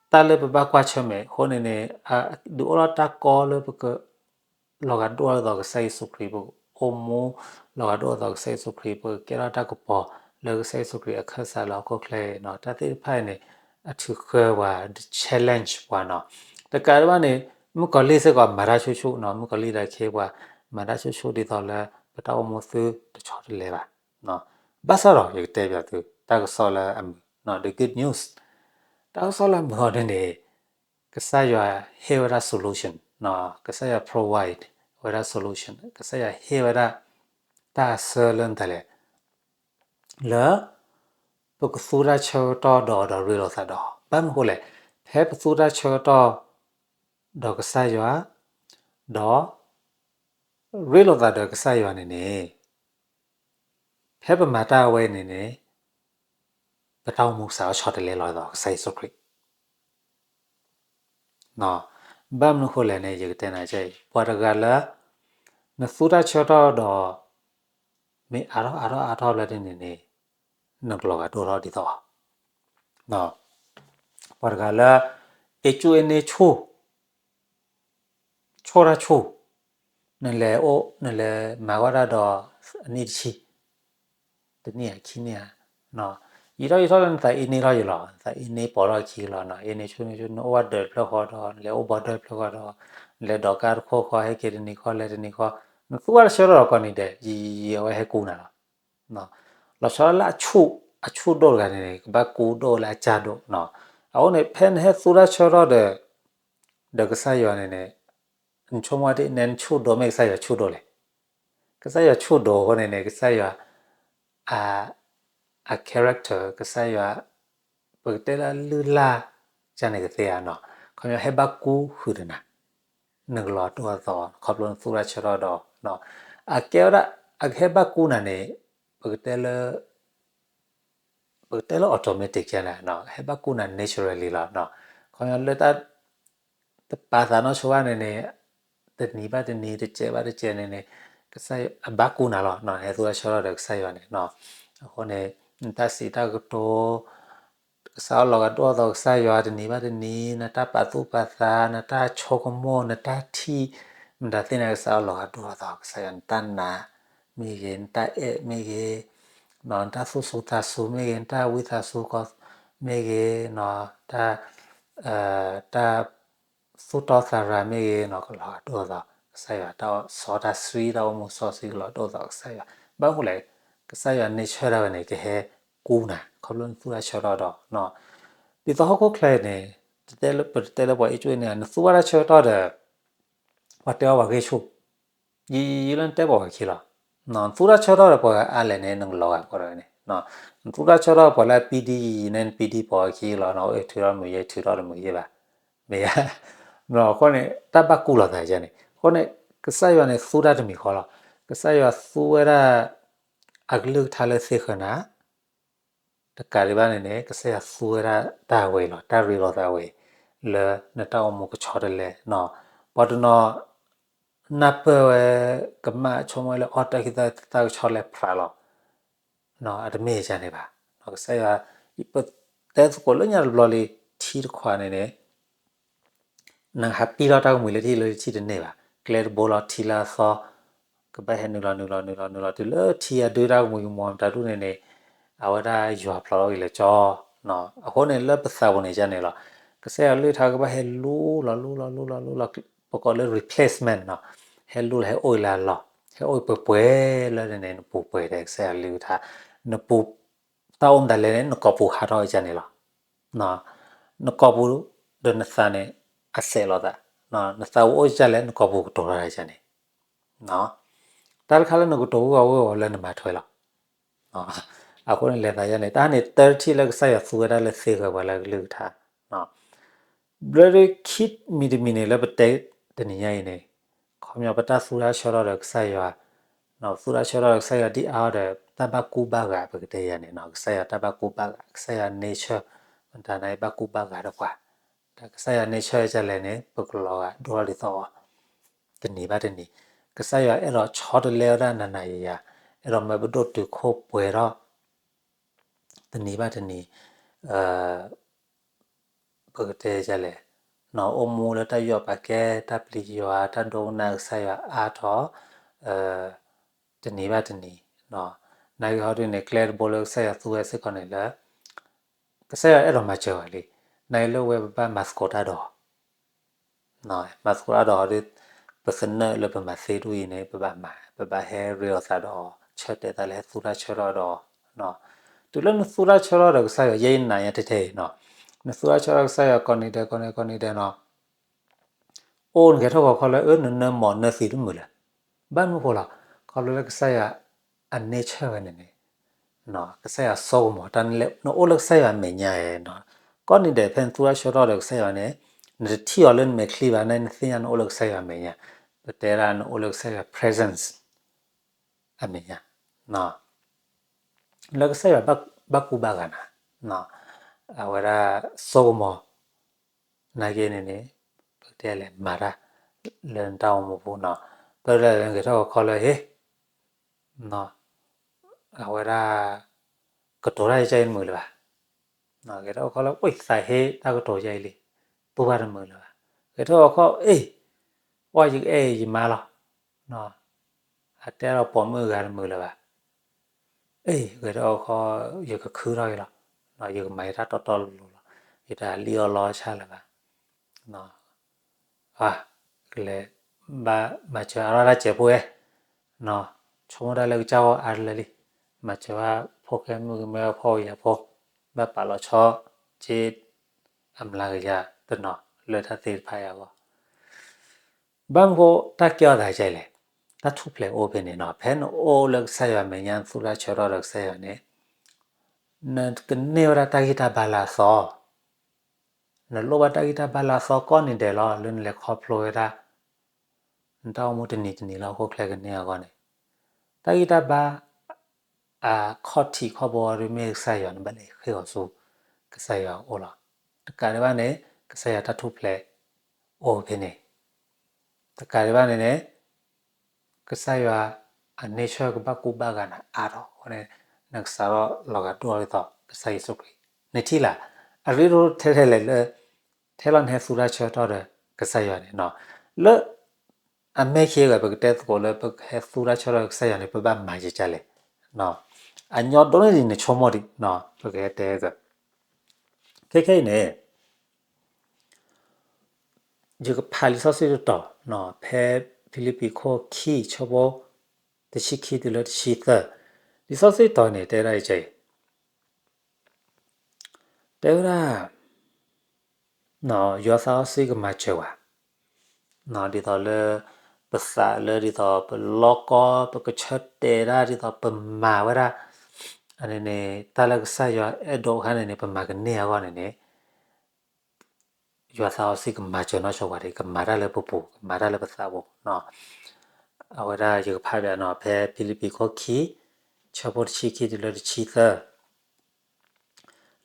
တၢ်လၢပဘၣ်ကွၢ်ဆၢၣ်မဲာ်အဃိန့ၣ်န့ၣ် ဒုးအိၣ်ထီၣ်တၢ်ကီလၢပက လီၤဂာ်ဒိၣ်ထီၣ်ဒ်သိးကစၢ်ယ့ၣ်ၡူးခရံာ်, ပကအိၣ်မူ လီၤဂာ်ဒိၣ်ထီၣ်ဒ်သိးကစၢ်ယ့ၣ်ၡူးခရံာ်, ပကကဲထီၣ်တၢ်ကပီၤလၢကစၢ်ယ့ၣ်ၡူးခရံာ်အခၢၣ်စးလၢဟီၣ်ခိၣ်ချၢအံၤနီၤ, တၢ်သ့ၣ်တဖၣ်အံၤန့ၣ် အထုးဃၢပှၤ ဒီး challenge ပှၤနီၤ, တကးဒံးဘၣ်န့ၣ် မုၣ်ကီၤလံၢ်စ့ၢ်ကီးမၤတၢ်ဆူၣ်ဆူၣ်နီၤ, မုၣ်ကီၤလံၢ်ဒီးခ့ပှၤ မၤတၢ်ဆူၣ်ဆူၣ်ဒ်သိးလၢ ပတၢ်အိၣ်မူသုတဆီတလဲဘၣ်, ဘၣ်ဆၣ်ဒီး ယကတဲပျးသု တၢ်ကစီၣ်လၢအမုာ်နီၤ, the good news တၢ်ကစီၣ်လၢမုာ်အီၤဒ်န့ၣ် ကစၢ်ယွၤဟ့ၣ်ဝဲဒၣ် solution, ကစၢ်ယွၤ provide ဝဲဒၣ် solution, ကစၢ်ယွၤဟ့ၣ်ဝဲဒၣ် တၢ်အဆၢလၢနတၢ်လဲၤ လၢ ပကသူတၢ်ဆၢကတီၢ်ဒီး ဒီးရ့လိာ်သးဒီး, ဘၣ်မနုၤဃိလဲၣ်, ဖဲပသူတၢ်ဆၢကတီၢ် ဒီးကစၢ်ယွၤ, ဒီး ရ့လိာ်သးဒီးကစၢ်ယွၤန့ၣ်န့ၣ်, ဖဲပမၤတၢ်အဝဲန့ၣ်န့ၣ်, ပတၢ်အိၣ်မူကစၢ်အီၤဆီတလဲလီၤ ဒီးကစၢ်ယ့ၣ်ၡူးခရံာ် ဘၣ်မနုၤဃိလဲၣ်န့ၣ် ယကတဲနၤအံၤ, ပှၤတဂၤလၢ နသူတၢ်ဆၢကတီၢ်ဒီး မ့ၢ်အါထီၣ်အါထီၣ်အါထီၣ်ဘျီဒ်န့ၣ်န့ၣ်, နကလီၤဂာ်ဒိၣ်ထီၣ်ဒ်သိးအီၤ, ပှၤတဂၤလၢ အ့ၣ်ကူၣ်အ့ၣ်န့ဆူၣ် ဆိၣ်တၢ်ဆူၣ်, နလဲၤအိၣ် နလဲၤမၤဝဲဒၣ်ဒီး အနံၣ်တဆံ, တနံၣ်ဧါခံနံၣ်ဧါ, ယံာ်ထီၣ်ယံာ်ထီၣ်လၢနသးအ့ၣ်န့ထီၣ်ယံာ်လီၤ, နသးအ့ၣ်န့ပိာ်ထီၣ်ခံလီၤ, အ့ၣ်န့ဆူၣ်န့ဆူၣ် နအိၣ်ဝဲဒၢးတဖျၢၣ်ဃီဒီး နလဲၤအိၣ်ဘီဒၢးတဖျၢၣ်ဃီဒီး, နလဲၤဒိးကါတခိၣ်ဃီ ဟဲက့ၤတနံၤဃီ လဲၤတနံၤဃီ, နသူဝဲတၢ်ဆၢကတီၢ်ဒီးကိးနံၤဒဲး ယံာ်ယံာ်အဝဲဟဲကူနၤလီၤ. လီၤဆီဒၣ်တၢ်လၢအဆူၣ် အဆူၣ်ဒိၣ်တဂၤန့ၣ်န့ၣ် ကဘၣ်ကူဒိၣ်လၢအစၢ်ဒိၣ်, အဃိန့ၣ် ဖဲနဟဲသူတၢ်ဆၢကတီၢ်ဒီး ဒီးကစၢ်ယွၤန့ၣ်န့ၣ်, နဆိကမိၣ်ဒ်န့ၣ် နဆူၣ်ဒိၣ် မ့ၢ်ကစၢ်ယွၤဆူၣ်ဒိၣ်လဲၣ်, ကစၢ်ယွၤဆူၣ်ဒိၣ်အဃိန့ၣ်န့ၣ် ကစၢ်ယွၤ အ အ character ကစၢ်ယွၤ ပကတဲလၢလုၢ်လၢ် ကန့ၣ်ကသ့ဧါနီၤ, ခီပညီဟဲဘၣ်ကူဃုာ်ဒီးနၤ, နကလီၤဒိၣ်ထီၣ်သီ ခီဖျိနသူတၢ်ဆၢကတီၢ်ဒီး, အကဲဝဲဒၣ် အကဟဲဘၣ်ကူနၤန့ၣ်, ပကတဲလၢ ပကတဲလၢ automatic ကန့ၣ် ဟဲဘၣ်ကူနၤ naturally လီၤ. ခီပညီလၢတၢ် တပာ်သးနီၢ်ဆိဘၣ်န့ၣ်န့ၣ်, တနံၤဘၣ်တနံၤ တစဲးဘၣ်တစဲးန့ၣ်န့ၣ်, ကစၢ်ယွၤအဘၣ်ကူနၤလီၤ. ဟဲသူတၢ်ဆၢကတီၢ်ဒီးကစၢ်ယွၤန့ၣ်, အဃိန့ၣ် နတၢ်စံးတၢ်ကတိၤ ကစၢ်အီၣ်လီၤဂာ်ဒိၣ်ထီၣ်သီကစၢ်ယွၤ တနံၤဘၣ်တနံၤ, နတၢ်ပာ်သူၣ်ပာ်သး, နတၢ်ဆိကမိၣ်, နတၢ်ထံၣ်, မတၤသ့ၣ်န့ၣ် ကစၢ်အီၣ်လီၤဂာ်ဒိၣ်ထီၣ်သီကစၢ်ယွၤ, နတၢ်နာ်မ့ၢ်ဂ့ၤ, နတၢ်အဲၣ်မ့ၢ်ဂ့ၤ, နတၢ်သူၣ်စူၤသးစူၤမ့ၢ်ဂ့ၤ, နတၢ်ဝံသးစူၤကီမ့ၢ်ဂ့ၤ, တၢ် တၢ် သူၣ်တီသးရၤမ့ၢ်ဂ့ၤနီၤ ကလီၤဂာ်ဒိၣ်ထီၣ်သီကစၢ်ယွၤ, တၢ်စီတၢ်ဆှံ တၢ်အိၣ်မူစီဆှံကလီၤဒိၣ်ထီၣ်သီကစၢ်ယွၤ. ဘၣ်မနုၤလဲၣ်, ကစၢ်ယွၤ nature ဒၣ်ဝဲန့ၣ် ကဟဲကူနၤ ခီဖျိနသူတၢ်ဆၢကတီၢ်ဒီး, ဒ်သိးဟီၣ်ခိၣ်ချၢအံၤန့ၣ်, ပတတဲလၢပှၤအ့ၣ်ကူၣ်အ့ၣ်န့ၣ် နသူဝဲဒၣ်ဆၢကတီၢ်ဒီး ပှၤတဲအီၤပှၤဂ့ၢ်ဆူၣ်, ယံာ်ယံာ်လၢနတဲပှၤဂၤခံလီၤ. နသူတၢ်ဆၢကတီၢ်ဒီးပှၤဂၤအါလဲၣ်န့ၣ် နကလီၤဂာ်ကိးဂၤန့ၣ်, နသူတၢ်ဆၢကတီၢ်ပှၤလၢအပံဒံယံာ်ယံာ်န့ၣ် နပံဒံပိာ်အခံလီၤ, နအိၣ်ထုးထီၣ်မုာ်ယဲ ထုးထီၣ်တမုာ်ယဲဘၣ်, မ့ၢ်ဧါ. အဃိန့ၣ် တၢ်ဘၣ်ကူလီၤသးန့ၣ်, အဃိန့ၣ် ကစၢ်ယွၤန့ၣ်သူတၢ်တမံၤဃီလီၤ. ကစၢ်ယွၤသူဝဲဒၣ် အကလုၢ်ကထါလၢသ့ဃၢၤနၤ တကးဒံးဘၣ်န့ၣ်န့ၣ် ကစၢ်ယွၤသူဝဲဒၣ်တၢ်ဝဲအံၤလီၤ, တၢ်ရ့လိာ်သးဝဲအံၤ လၢနတၢ်အိၣ်မူကဆီတလဲနီၤ. ပှၤတနီၤ နၢ်ပၢၢ်ဝဲ ကမၣ်ဆိကမိၣ်လၢအီၣ်တၢ်ခံသၢသၢကဆီလဲၤဖျးလီၤ, အတမ့ၢ်ဒ်န့ၣ်ဘၣ်. ကစၢ်ယွၤ ပတဲသကိးလၢညါတဘျီလံ ထံတခွးန့ၣ်န့ၣ် နဟးပံၢ်ထီၣ်တၢ်ကမှံၤလၢထံၣ်လၢထံၣ်တန့ၢ်ဘၣ်, ကျဲတဘိလီၤထံလၢအသီ ကဘၣ်ဟဲနုာ်လီၤနုာ်လီၤနုာ်လီၤနုာ်လီၤ တုၤလၢထံအဒုတၢ်ကမှံၤကမီၤမတၤဒူၣ်န့ၣ်န့ၣ် အဝဲဒၣ်ယွၤဖျိးလီၤက့ၤလၢကၠီ. အဃိန့ၣ်လၢပသးပူၤန့ၣ်ဒ်န့ၣ်လီၤ. ကစၢ်ယွၤကလုၢ်ကထါကဘၣ်ဟဲလူလီၤလူလီၤလူလီၤလူလီၤ, ပကိးလၢ replacement နီၤ, ဟဲလူလီၤဟဲအိၣ်လၢအလီၢ်, ဟဲအိၣ်ပှဲၤပှဲၤလၢန့ၣ်န့ၣ် နပူၤပှဲၤဒီးကစၢ်ယွၤကလုၢ်ကထါ, နပူၤ တၢ်အိၣ်မတၤလဲၣ်န့ၣ် နကိာ်ပူၤဟးထီၣ်ဒ်န့ၣ်လီၤ. နကိာ်ပူၤဒီးနသးန့ၣ် အစဲးလိာ်သး, နသးပူၤအိၣ်ဒ်လဲၣ် နကိာ်ပူၤကတိၤထီၣ်ဒ်န့ၣ်, တၢ်တခါလၢနကတိၤဝံၤဝံၤဝံၤလၢနမၤထွဲလီၤ. အဃိန့ၣ်လဲၤသးယါန့ၣ် တၢ်န့ၣ်တၢ်တထံၣ်လၢကစၢ်ယွၤသူဝဲဒၣ်လၢ သ့ဃၢၤပှၤလၢအကလုၢ်ကထါ ဘျီဒုးခံမံၤတမံၤန့ၣ် လၢပတဲတနံၤညါအံၤန့ၣ် ခီပညီပတၢ်သူတၢ်ဆၢကတီၢ်ဒီးကစၢ်ယွၤ, သူတၢ်ဆၢကတီၢ်ဒီးကစၢ်ယွၤဒ်အါဒီး တၢ်ဘၣ်ကူဘၣ်ဂာ် ပကတဲယါန့ၣ် ကစၢ်ယွၤတၢ်ဘၣ်ကူဘၣ်ဂာ် ကစၢ်ယွၤ nature မတၤန့ၣ်ဘၣ်ကူဘၣ်ဂာ်ဒီးပှၤ, ဒီးကစၢ်ယွၤ nature ဒ်လဲၣ်န့ၣ် ပကလီၤဂာ်ဒိၣ်ထီၣ်ဒ်သိးအီၤ တနံၤဘၣ်တနံၤ, ကစၢ်ယွၤအဲၣ်ဒိးဆီတလဲဝဲဒၣ်နၤနၤယၤယၤ, အဲၣ်ဒိးမၢပဒိၣ်တုာ်ခိၣ်ပှဲၤထီၣ် တနံၤဘၣ်တနံၤ, ပကတဲဒ်လဲၣ်, အိၣ်မူလၢတၢ်ယူးယီၣ်ပာ်ကဲ တၢ်ပျံၤယွၤ တၢ်ဒိကနၣ်ကစၢ်ယွၤအါထီၣ် တနံၤဘၣ်တနံၤ, နာ်က့ဟီဒုန့ၣ် ကျဲတဘိလၢကစၢ်ယွၤသူဝဲစ့ၢ်ကီးန့ၣ်လၢ ကစၢ်ယွၤအဲၣ်ဒိးမၤစၢၤဝဲလံ, နာ်က့လၢဝဲပဘၣ်မၤသကိးတၢ်ဒီး မၤသကိးတၢ်ဒီးဟီဒု ပသနၢၣ်လၢပမၤသ့ဒူၣ်အံၤန့ၣ် ပဘၣ်မၤ ပဘၣ်ဟဲရ့လိာ်သးဒီး ဆၢတဲာ်သးလၢဟဲသူတၢ်ဆၢကတီၢ်ဒီး, တုၤလၢနသူတၢ်ဆၢကတီၢ်ဒီးကစၢ်ယွၤ ယဲယနာ်ညါထဲထဲအံၤနီၤ, နသူတၢ်ဆၢကတီၢ်ဒီးကစၢ်ယွၤကိးနံၤဒဲး ကိးနံၤဒဲး ကိးနံၤဒဲးနီၤ, အိၣ်နဂဲၤထီၣ်ဂီၤခီလၢ အၢ နနၢမီၢ်နၢသံတမုာ်လၢၤ. ဘၣ်မနုၤဃိလဲၣ်, ခီဖျိလၢကစၢ်ယွၤအ nature ဝဲန့ၣ်န့ၣ်, ကစၢ်ယွၤဆိကမိၣ်တၢ် နအိၣ်လၢကစၢ်ယွၤအမဲာ်ညါဧါ. ကိးနံၤဒဲးဖဲနသူတၢ်ဆၢကတီၢ်ဒီးကစၢ်ယွၤန့ၣ်, နတထံၣ်အီၤလၢနမဲာ်ချံဘၣ်န့ၣ် နသ့ၣ်ညါနအိၣ်လၢကစၢ်ယွၤအမဲာ်ညါ, ပတဲဒၣ်နအိၣ်လၢကစၢ်ယွၤ presence အမဲာ်ညါ, လၢကစၢ်ယွၤဘၣ်ကူဘၣ်ဂာ်နၤ, အဝဲဒၣ်ဆိကမိၣ် နာ်က့န့ၣ်န့ၣ်, ပကတဲလဲၤမၤတၢ်လၢနတၢ်အိၣ်မူပူၤနီၤ, ပတဲလဲၤဂဲၤထီၣ်ဂီၤခီလၢ ဟ့ၣ်, အဝဲဒၣ် ကတိၤတၢ်ယကဲအံၤတမုာ်လၢၤဘၣ်. ဂဲၤထီၣ်ဂီၤခီလၢ ဝဲသးဟ့တၢ်ကတိၤယဲအံၤလံ, ပူၤဘၣ်တမုာ်လၢၤဘၣ်. ဂဲၤထီၣ်ဂီၤခီ အ့ၣ်, ပှၤယကအဲၣ်ယမါလီၤ. အတဲဒီးပိာ်မုၣ်ဂၤတမုာ်လၢၤဘၣ်. အ့ၣ် ဂဲၤထီၣ်ဂီၤခီ ယကခုထီၣ်အံၤလီၤ, ယကမၤယတၢ်တီတီလိၤလိၤလီၤ, ယတၢ်လံၣ်အီၣ်လီအီၣ်ဆၣ်လၢၤဘၣ်. ကလဲၤဘၣ်မၤစၢၤအါထီၣ်တၢ်စဲးဖိဝဲ, ဆိကမိၣ်တၢ်လၢကစၢ်ဂီၢ်အါတလၢလံ, မၤစၢၤဘၣ်ဖိၣ်ဃဲမုၣ်ကမဲဖိယာ်ဖိ, ဘၣ်ပာ်လီၤဆီက့ အမျးကယၤတနီၤလၢတၢ်သ့ၣ်တဖၣ်အံၤအဂီၢ်. ဘၣ်မနုၤဃိတၢ်ကဲထီၣ်သးဒ်လဲၣ်, တၢ်ထူၣ်ဖျဲးအိၣ်ဖဲန့ၣ်နီၤ, ဖဲနအိၣ်လၢကစၢ်ယွၤအမဲာ်ညါ နသူတၢ်ဆၢကတီၢ်ဒီးကစၢ်ယွၤန့ၣ်, နကန့ၢ်ဝဲဒၣ်တၢ်ဂံၢ်တၢ်ဘါလၢအသီ, နလိၣ်ဘၣ်တၢ်ဂံၢ်တၢ်ဘါလၢအသီကိးနံၤဒဲးလီၤ လၢနလဲၤခီဖျိဝဲဒၣ် နတၢ်အိၣ်မူတနံၤတနံၤလၢဟီၣ်ခိၣ်ချၢကန့ၢ်အဂီၢ်န့ၣ်, တၢ်ဂံၢ်တၢ်ဘါ အခီၣ်ထံးခီၣ်ဘိအံၤမ့ၢ်ကစၢ်ယွၤ နဘၣ်လဲၤဃ့ၢ်အီၤဆူကစၢ်ယွၤအအိၣ်လီၤ. တကးဒံးဘၣ်န့ၣ် ကစၢ်ယွၤတၢ်ထူၣ်ဖျဲးအိၣ်ဖဲန့ၣ်, တကးဒံးဘၣ်န့ၣ်န့ၣ် ကစၢ်ယွၤအ nature ကဘၣ်ကူဘၣ်ဂာ်နၤအါထီၣ်အဃိန့ၣ်, နကစးထီၣ်လီၤဂာ်ဒိၣ်ထီၣ်ဒ်သိးကစၢ်ယ့ၣ်ၡူးခရံာ်, နထံၣ်လၢ အရ့ဒိၣ်ထဲထဲလဲၣ်လၢ ထဲလီၤနဟဲသူတၢ်ဆၢကတီၢ်ဒီးကစၢ်ယွၤန့ၣ်, လၢအမဲာ်ခံဂၤ ပကတဲသကိးလၢပကဟဲသူတၢ်ဆၢကတီၢ်ဒီးကစၢ်ယွၤန့ၣ် ပဘၣ်မၤယကလဲၣ်. အညီဒိၣ်န့ၢ်ဒံးနဆိကမိၣ်ဒံး, ပကဟဲတဲက ခဲခဲအံၤန့ၣ် ယကဖးလံာ်စီဆှံတတီၤ ဖဲဖံလံးပံၤခိၣ်ခံ ဆၢဖိတဆံခံတုၤလၢတဆံသၢ, လံာ်စီဆှံတတီၤန့ၣ် တဲဒၣ်အံၤ, တဲဝဲဒၣ် ယွၤသးစီဆှံကမၤစၢၤဝဲ, ဒ်သိးလၢ ပသးလၢဒ်သိးပလီကီ ပကဆၢတဲာ်ဒၣ်ဒ်သိးပမၤဝဲဒၣ် အန့ၣ်န့ၣ် တၢ်လၢကစၢ်ယွၤအဲၣ်ဒိးအခါန့ၣ်န့ၣ် ပမၤကန့ၢ်အဂီၢ်န့ၣ်န့ၣ် ယွၤသးစီဆှံကမၤစၢၤနီၢ်ဆိဝဲဒၣ် ကမၤတၢ်လၢပပူၤ ကမၤတၢ်လၢပသးပူၤ. အဝဲဒၣ်ယကဖးဘၣ်နီၤ ဖဲဖံလံးပံၤခိၣ်ခံ ဆၢဖိတဆံခံတုၤလၢတဆံသၢ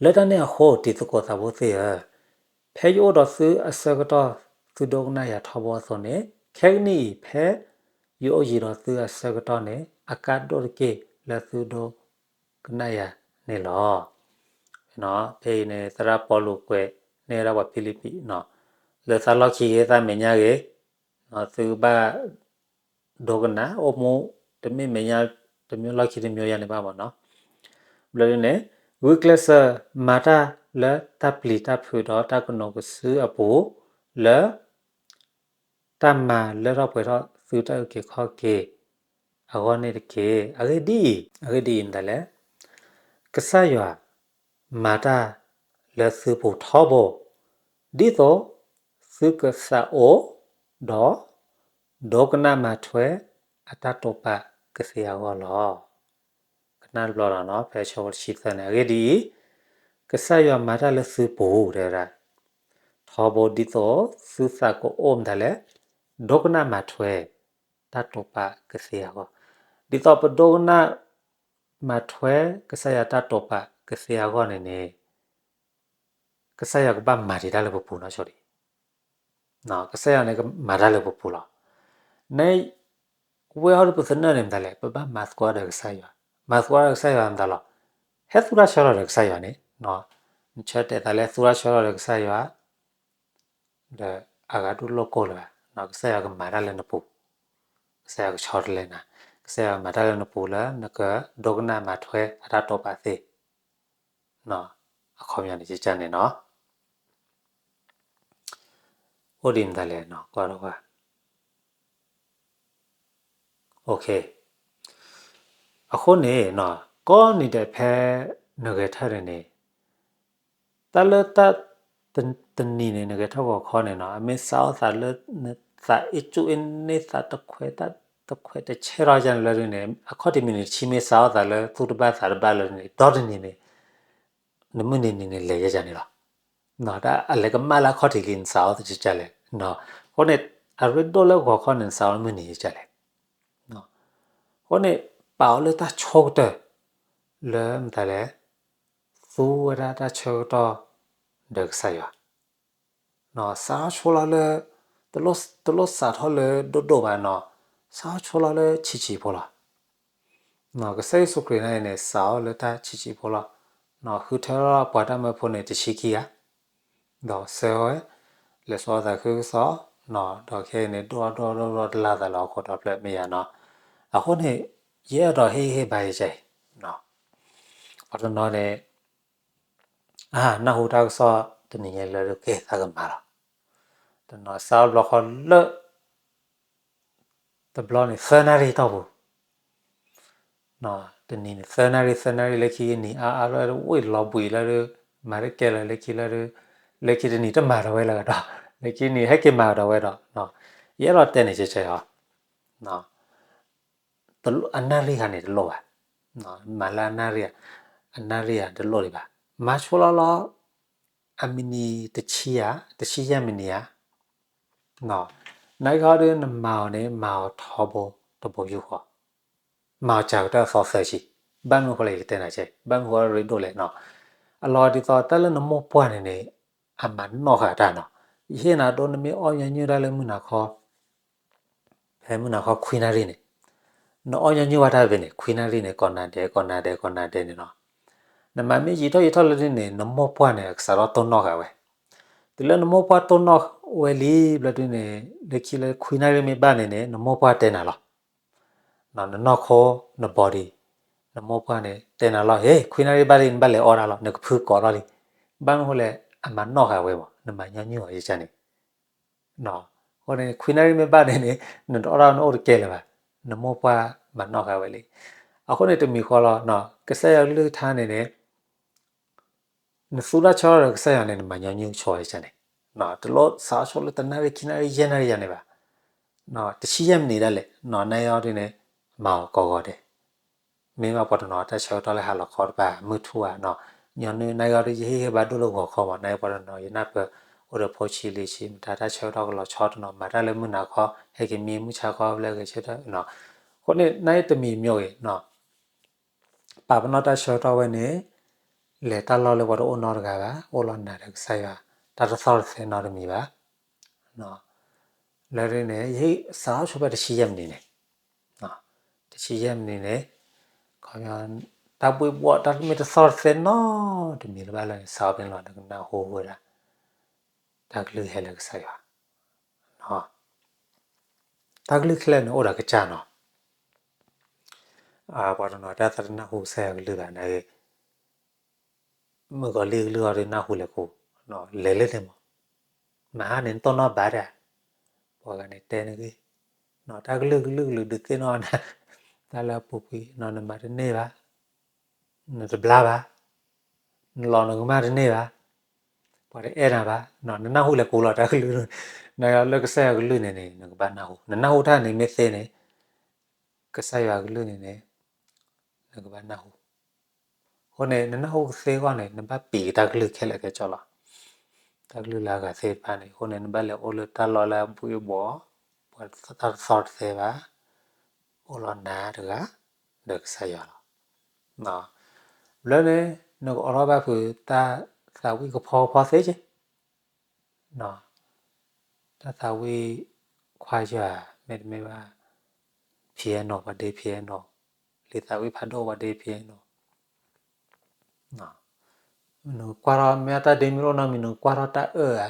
လၢတၢ်န့ၣ်အဃိ တံၤသကိးသးဖိသ့ၣ်ဧၢ, ဖဲယအိၣ်ဒီးသုအဆၢကတီၢ် သုဒိကနၣ်ယၤထီဘိအသိးန့ၣ်, ခဲကနံၣ်အံၤ ဖဲယအိၣ်ယံၤဒီးသုအဆၢကတီၢ်န့ၣ် အကါဒိၣ်တက့ၢ်လၢသုဒိကနၣ်ယၤန့ၣ်လီၤ. ဖဲအံၤန့ၣ် သရၣ်ပီလူးကွဲးန့ၢ်ဝဲဒၣ်ပှၤဖံလံးပံၤ လၢသးလီၢ်ခံဂ့ၤ သးမဲာ်ညါဂ့ၤ သုကဘၣ် ဒိကနၣ် အိၣ်မူတမ့ၢ်မဲာ်ညါတမံၤ လီၢ်ခံတမံၤယါန့ၣ်ဘၣ်မ့ၢ်နီၤ. ဘျီဒ်န့ၣ် ဂုာ်ကျဲးစၢးမၤတၢ်လၢတၢ်ပျံၤတၢ်ဖုးဒီးတၢ်ကနိးကစုအပူၤ လၢ တၢ်မၤလၢထီၣ်ပှဲၤထီၣ်သုတၢ်အုၣ်က့ၤခီၣ်က့ၤအဂီၢ်န့ၣ်တက့ၢ်. အဂ့ၢ်ဒ်အံၤ, အဂ့ၢ်ဒ်အံၤမတၤလဲၣ်, ကစၢ်ယွၤမၤတၢ်လၢသုပူၤထီဘိ, ဒ်သိးသုကသးအိၣ်ဒီး ဒိကနၣ်မၤထွဲအတၢ်တိာ်ပာ်ကသ့အဂီၢ်လီၤ. ကနၣ်တဘျီလီၤနီၤ ဖဲဆၢဖိတဆံသၢန့ၣ် အဂ့ၢ်ဒ်အံၤ, ကစၢ်ယွၤမၤတၢ်လၢသုပူၤ တဲဝဲဒၣ် ထီဘိဒ်သိးသုသးကအိၣ်မတၤလဲၣ်, ဒိကနၣ်မၤထွဲ တၢ်တိာ်ပာ်ကသ့အဂီၢ်, ဒ်သိးပဒိကနၣ်မၤထွဲ ကစၢ်ယွၤတၢ်တိာ်ပာ်ကသ့အဂီၢ်န့ၣ်န့ၣ် ကစၢ်ယွၤကဘၣ်မၤတ့ၢ်တၢ်လၢပပူၤနီၤဆိဒံး ကစၢ်ယွၤန့ၣ်ကမၤတၢ်လၢပပူၤလီၤ. နဝဲဟီၣ်ဒ်ပသနၢၣ်န့ၣ်မတၤလဲၣ်, ပဘၣ်မၤသကိးဒီးကစၢ်ယွၤ, မၤသကိးဒီးကစၢ်ယွၤမတၤလီၤ, ဟဲသူၣ်တၢ်ဆၢလီၤဒီးကစၢ်ယွၤန့ၣ်, နဆၢတဲာ်သးလၢသူၣ်တၢ်ဆၢလီၤဒီးကစၢ်ယွၤ ဒီးအဂၤဒူၣ်လိာ်ကိၢ်လၢၤဘၣ်, ကစၢ်ယွၤကမၤတၢ်လၢနပူၤ, ကစၢ်ယွၤကဆီတလဲနၤ, ကစၢ်ယွၤမၤတၢ်လၢနပူၤလၢ နကဒိကနၣ်မၤထွဲအတၢ်တိာ်ပာ်သ့ အခီပညီန့ၣ် ကကန့ၣ်နီၤ, အိၣ်ဒ်မတၤလဲၣ်နီၤ ကွၢ်ထီၣ်ကွၢ် အဃိန့ၣ် ကိးနံၤဒဲးဖဲနဂဲၤထၢၣ်န့ၣ်န့ၣ် တၢ်လၢတၢ် တနံၤန့ၣ် နဂဲၤထီၣ်ဂီၤခီန့ၣ်နီၤ အမ့ၢ်စးထီၣ်သးလၢ နသးအ့ၣ်ကၠူၣ်အ့ၣ်န့ၢ်သးတခွဲးတၢ် တခွဲးတဆဲထီၣ်ယါန့ၣ်လၢဒုန့ၣ် အခီၣ်ထံးမံးနံးတဆံ မ့ၢ်စးထီၣ်သးလၢသူၣ်တဘၣ်သးတဘၣ်လၢန့ၣ် ဒီတနံၤန့ၣ် နမုၢ်နံၤနံၤန့ၣ်လဲၤယါန့ၣ်လီၤ. တၢ်အလဲၤကမၣ်လၢအခီၣ်ထံးလံ နစးထီၣ်သးကလဲၣ်. အဃိန့ၣ် အရ့ဒိၣ်လၢဂီၤခီန့ၣ် နစးထီၣ်မုၢ်နံၤယါလဲၣ်. အဃိန့ၣ် ပာ်အီၤလၢတၢ်ဆိကတၢၢ် လၢမတၤလဲၣ် သူဝဲဒၣ်တၢ်ဆၢကတီၢ် ဒီးကစၢ်ယွၤ စးထီၣ်ဆိလီၤလၢ တလိၣ်စးထီၣ်လၢဒိၣ်ဒိၣ်ဘၣ်နီၤ, စးထီၣ်ဆိလီၤလၢဆံးဆံးဖိလီၤ. ကစၢ်ယ့ၣ်ၡူးခရံာ်န့ၣ်န့ၣ် စးထီၣ်လၢတၢ်ဆံးဆံးဖိလီၤ. ဃုထၢထီၣ်ပှၤတၢ်မၢဖိန့ၣ် တဆံခံဂၤ, ဒီးဆှၢဝဲ လဲၤဆှၢသးခုကစီၣ်, ဒီးခဲအံၤန့ၣ် ဒိၣ်ဒိၣ်ဒိၣ်ဒိၣ်တလၢ်သးလၢဟီၣ်ခိၣ်ဒီဖျၢၣ်မ့ၢ်ယါနီၤ. အဃိန့ၣ် ယအဲၣ်ဒိးဟ့ၣ်ဂံၢ်ဟ့ၣ်ဘါယကဲအံၤ, ပှၤတနီၤန့ၣ် အါ နၢ်ဟူတၢ်ကစီၣ် တနံၤညါလၢကဲသးကမၤလီၤ. တနီၤစးထီၣ်ဘျီဃီလၢ တဘျီန့ၣ် သၢနၣ်ရံၣ်တီၢ်ပူၤ, တနံၤန့ၣ် သၢနၣ်ရံၣ် သၢနၣ်ရံၣ်လၢခံကနံၤအါအါလၢဝ့ၢ်လီၤဘှံးလၢ မၤတကဲလၢၤလၢခံလၢ လၢခံတနံၤတမၤဒီးဝဲလၢၤဒီး လၢခံနံၤဟဲက့ၤမၤဒီးဝဲဒီး ယအဲၣ်ဒိးတဲန့ၣ်ကဲကဲအီၤ အနၣ်ရံၣ်ခါန့ၣ်တလိၣ်ဘၣ်, မၤလၢအနၣ်ရံၣ်, အနၣ်ရံၣ်ဧါတလိၣ်ဒံးဘၣ်, မၤဆိလီၤလီၤ, အမံးနံးတဆံဧါ, တဆံယဲၢ်မံးနံးဧါ, နၢ်ဟူဒီးနမၤအီၤန့ၣ် မၤအီၤထီဘိတဘိယူၢ်ဃီ, မၤအီၤစှၤကတၢၢ်အသီသၢဆံ, ဘၣ်မနုၤဃိလဲၣ်ယကတဲနၤကဲ, ဘၣ်မနုၤဃိရ့ဒိၣ်လဲၣ်နီၤ, အလီၤဒ်သိးတၢ်လၢနမိၢ်ပှၢ်န့ၣ်န့ၣ် အမၤနီၣ်ဃာ်တၢ်နီၤ, ယဟ့ၣ်နၤဒိနမ့ၢ်အီၣ်ညီနုၢ်တၢ်လၢမုၢ်နၤခီ ဖဲမုၢ်နၤခီခွံနၣ်ရံၣ်န့ၣ်, နအီၣ်ညီနုၢ်ဝဲတၢ်ဖဲန့ၣ် ခွံနၣ်ရံၣ်န့ၣ် ကိးနၤဒဲး ကိးနၤဒဲး ကိးနၤဒဲးန့ၣ်နီၤ, နမၤမ့ၢ်ယံာ်ထီၣ်ယံာ်ထီၣ်လၢဒ်န့ၣ် နမိၢ်ပှၢ်န့ၣ် အကစးထီၣ်တိၢ်နီၣ်ဃာ်ဝဲ, တုၤလၢနမိၢ်ပှၢ်တိၢ်နီၣ်ဝဲလံ ဘျီဒ်န့ၣ် လၢခံလၢခွံနၣ်ရံၣ်မ့ၢ်ဘၣ်န့ၣ်န့ၣ် နမိၢ်ပှၢ်တဲနၤလီၤ နနီၢ်ခိ န body, နမိၢ်ပှၢ်န့ၣ် တဲနၤလီၤ ဟ့ ခွံနၣ်ရံၣ်ဘၣ်လံ နဘၣ်လဲၤအီၣ်တၢ်လီၤ နကဖုကိးထီၣ်လံ, ဘၣ်မနုၤဃိလဲၣ် အမၤနီၣ်ဃာ်ဝဲမး နမၤညီနုၢ်အီၤယကန့ၣ်, အဃိန့ၣ် ခွံနၣ်ရံၣ်မ့ၢ်ဘၣ်န့ၣ်န့ၣ် နတအီၣ်တၢ်နအိၣ်တကဲလၢၤဘၣ်, နမိၢ်ပှၢ်မၤနီၣ်ဃာ်ဝဲလံ, အဃိန့ၣ်တမံၤဃီလီၤ, ကစၢ်ယွၤကလုၢ်ကထါန့ၣ်န့ၣ် နသူတၢ်ဆၢထၢၣ်ဒီးကစၢ်ယွၤန့ၣ် နမၤညီနုၢ်ဆိယကန့ၣ်, တလိၣ်စးထီၣ်ဆိလၢတနၣ်ရံၣ်ခံနၣ်ရံၣ်ယဲၢ်နၣ်ရံၣ်ယၤန့ၣ်ဘၣ်, တဆံယဲၢ်မံးနံးဒၣ်လဲာ် နအီၣ်ဒ်န့ၣ် မၤအီၤကိးဂီၤဒဲး, မ့ၢ်ဘၣ်ပှၤတနီၤတၢ်ဆၢကတီၢ်လၢဟါလီၤခီတဖၣ် မုၢ်ထူၣ်ဧါနီၤ, ညီနုၢ်နၣ်ရံၣ်အီၤဒီးယဟ့ၣ်ဂံၢ်ဘါဒိၣ်လၢဂီၤခီမး နၣ်ရံၣ်ပှၤတနီၤ ယနၢ်ပၢၢ် အိၣ်ဒီးဖိဆံးလံၤဆံး မတၤတၢ်ဆၢကတီၢ်ကလီၤဆီတနီၤ မၤတၢ်လၢမုၢ်နၤခီ ဟဲက့ၤမံမုၢ်ဆါခီဘျဲဂဲၤဆၢထၢၣ်နီၤ, အဃိန့ၣ် နၣ်ရံၣ်တမံၤမ့ၢ်ဂ့ၤနီၤ ပာ်ပနီၣ်တၢ်ဆၢကတီၢ်ဝဲန့ၣ် လဲၤတၢ်လီၢ်လၢပှၤတအိၣ်နီတဂၤဘၣ် အိၣ်လီၤနၤဒီးကစၢ်ယွၤ တၢ်တသီၣ်တသဲနီတမံၤဘၣ်, လၢန့ၣ် ယဟ့ၣ်စးထီၣ်ဆိဖဲတဆံယဲၢ်မံးနံးန့ၣ်, တဆံယဲၢ်မံးနံးန့ၣ် ခီ တၢ်ဘှ့ၣ်ဘှီၣ်တၢ်မ့ၢ်တသီၣ်တသဲနီတမံၤလၢၤဘၣ်လၢန့ၣ် စးထီၣ်ဖဲန့ၣ်လီၤ နကနၢ်ဟူဝဲဒၣ် တၢ်ကလုၢ်ဟဲလၢကစၢ်ယွၤ တၢ်ကလုၢ်ခဲလၢာ်န့ၣ်အိၣ်ဒီးကစၢ်နီၤ, ပှၤတနီၤတၢ်သးတနၢ်ဟူကစၢ်ယွၤကလုၢ်ဘၣ်န့ၣ်, မုၣ်ကီၤလံၢ်ကလုၢ်အီၤဒ်နၢ်ဟူလဲၤကိး, လဲၤလၢလဲၤမး, မဟါန့ၣ်နတိၢ်နီၣ်ဘၣ်ဒၣ်, ပှၤဂၤန့ၣ်တဲနဂ့ၢ်, တၢ်ကလုၢ်ကလုၢ်ကလုၢ်ဒုးသ့ၣ်နီၣ်နၤ, တၢ်လၢအပူၤကွံာ် နမၤတန့ၢ်ဘၣ်, နတဘျါဘၣ်, နလီၤနကမၣ်တန့ၢ်ဘၣ်, ပှၤတအဲၣ်နၤဘၣ်, နနၢ်ဟူလဲၤကိးလီၤတၢ်ကလုၢ်, နလၢကစၢ်ယွၤကလုၢ်န့ၣ်န့ၣ် နကဘၣ်နၢ်ဟူ, နနၢ်ဟူတၢ်န့ၣ်မ့ၢ်သ့န့ၣ်, ကစၢ်ယွၤကလုၢ်န့ၣ်န့ၣ် နကဘၣ်နၢ်ဟူ, အဃိန့ၣ် နနၢ်ဟူကသ့အဂီၢ်န့ၣ် နဘၣ်ပံးက့ၤတၢ်ကလုၢ်ခဲလၢာ်ခဲဆ့လီၤ, တၢ်ကလုၢ်လၢအဂၤသ့ၣ်တဖၣ်န့ၣ် အဃိန့ၣ် နဘၣ်လဲၤအိၣ်လၢတၢ်လီၢ်လၢအဘှ့ၣ်အဘှီၣ်, ပှၤတၢ်တသီၣ်တသဲဘၣ်, အိၣ်လီၤနၤတဂၤ ဒီးကစၢ်ယွၤလီၤ. ဘျီန့ၣ် နကအိးထီၣ်ဘၣ်ဖုးတၢ်သးဝံၣ်ကဖီကဖီသ့က့, တၢ်သးဝံၣ်ခွါယွၤ မ့တမ့ၢ်ဘၣ် ဖံအဲၣ်နီၤ ပှၤဒ့ဖံအဲၣ်နီၤ, လံာ်သးဝံၣ်ဖးဒိၣ်ပှၤဒ့ဖံအဲၣ်နီၤ, နကွၢ်ထီၣ်မ့ၢ်အတၢ်ဒ့မ့ၢ်အိၣ်နီတမံၤ နကွၢ်ထီၣ်တၢ်အၢၣ်ဧါ,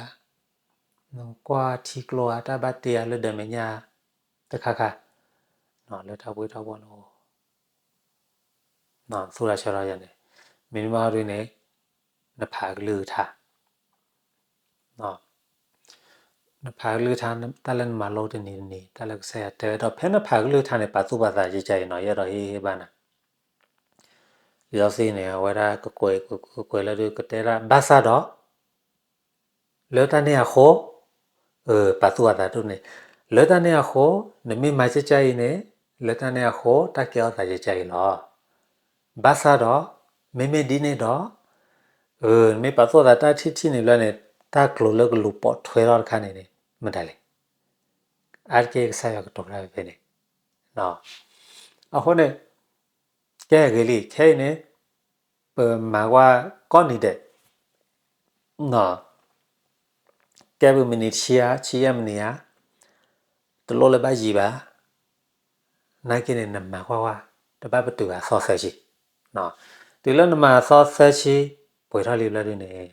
နကွၢ်ထံကျိဧါ တၢ်ဘၣ်တ့ဧါလၢဒီးမဲာ်ညါတခါခါ, လၢတၢ်ဘှ့ၣ်တၢ်ဘှီၣ်န့ၣ် သူၣ်တၢ်ဆၢထီၣ်ယၤန့ၣ်, မ့မ့ၢ်အီၤဒ်န့ၣ် နဖးကလုၢ်ကထါ, နဖးကလုၢ်ကထါ တၢ်လၢနမၤလိတနံၤတနံၤ တၢ်လၢကစၢ်ယွၤတဲဝဲဒီး ဖဲနဖးကလုၢ်ကထါန့ၣ် ပာ်သူၣ်ပာ်သးယကဲအံၤနီၤ ယအဲၣ်ဒိးဟ့ၣ်ဂံၢ်ဟ့ၣ်ဘါနၤ, လံာ်စီဆှံန့ၣ် အဝဲဒၣ်ကကွဲးကကွဲးလၢဒုးကတဲဒၣ် ဘၣ်ဆၣ်ဒီး လၢတၢ်န့ၣ်အဃိ, ပာ်သူၣ်ပာ်သးဒိၣ်န့ၣ်, လၢတၢ်န့ၣ်အဃိ, နမ့ၢ်မၤကၢ်ကၢ်အံၤန့ၣ်, လၢတၢ်န့ၣ်အဃိ တၢ်ကဲထီၣ်သးကၢ်ကၢ်အံၤလီၤ. ဘၣ်ဆၣ်ဒီး, မ့မ့ၢ်ဒ်န့ၣ်ဒီး, နမ့ၢ်ပာ်သူၣ်ပာ်သးတၢ်ထံၣ်ထံၣ်န့ၣ်ဘျီန့ၣ်, တၢ်ကျိၤလၢကလူၤပိာ်ထွဲထီၣ်တခါန့ၣ်န့ၣ် မတၤလဲၣ်. အါတက့ၢ်ကစၢ်ယွၤကတိၤတၢ်ဖဲဖဲန့ၣ်. အဃိန့ၣ်, ကဲဂ့ၤလံ, ခဲအံၤန့ၣ်, ပမၤကွၢ်ကိးနံၤဒဲး, ကဲပမံးနံးတဆံဧါ, ဆံယဲၢ်မံးနံးဧါ, တလိၣ်လၢဘၣ်ယံာ်ဘၣ်, နာ်က့န့ၣ် နမၤကွၢ်ကွၢ်, တဘၣ်ပတုာ်ဘၣ်သီသၢဆံ, တုၤလၢနမၤသီသၢဆံ, ပှဲၤထီၣ်လံဘျီဒုန့ၣ်,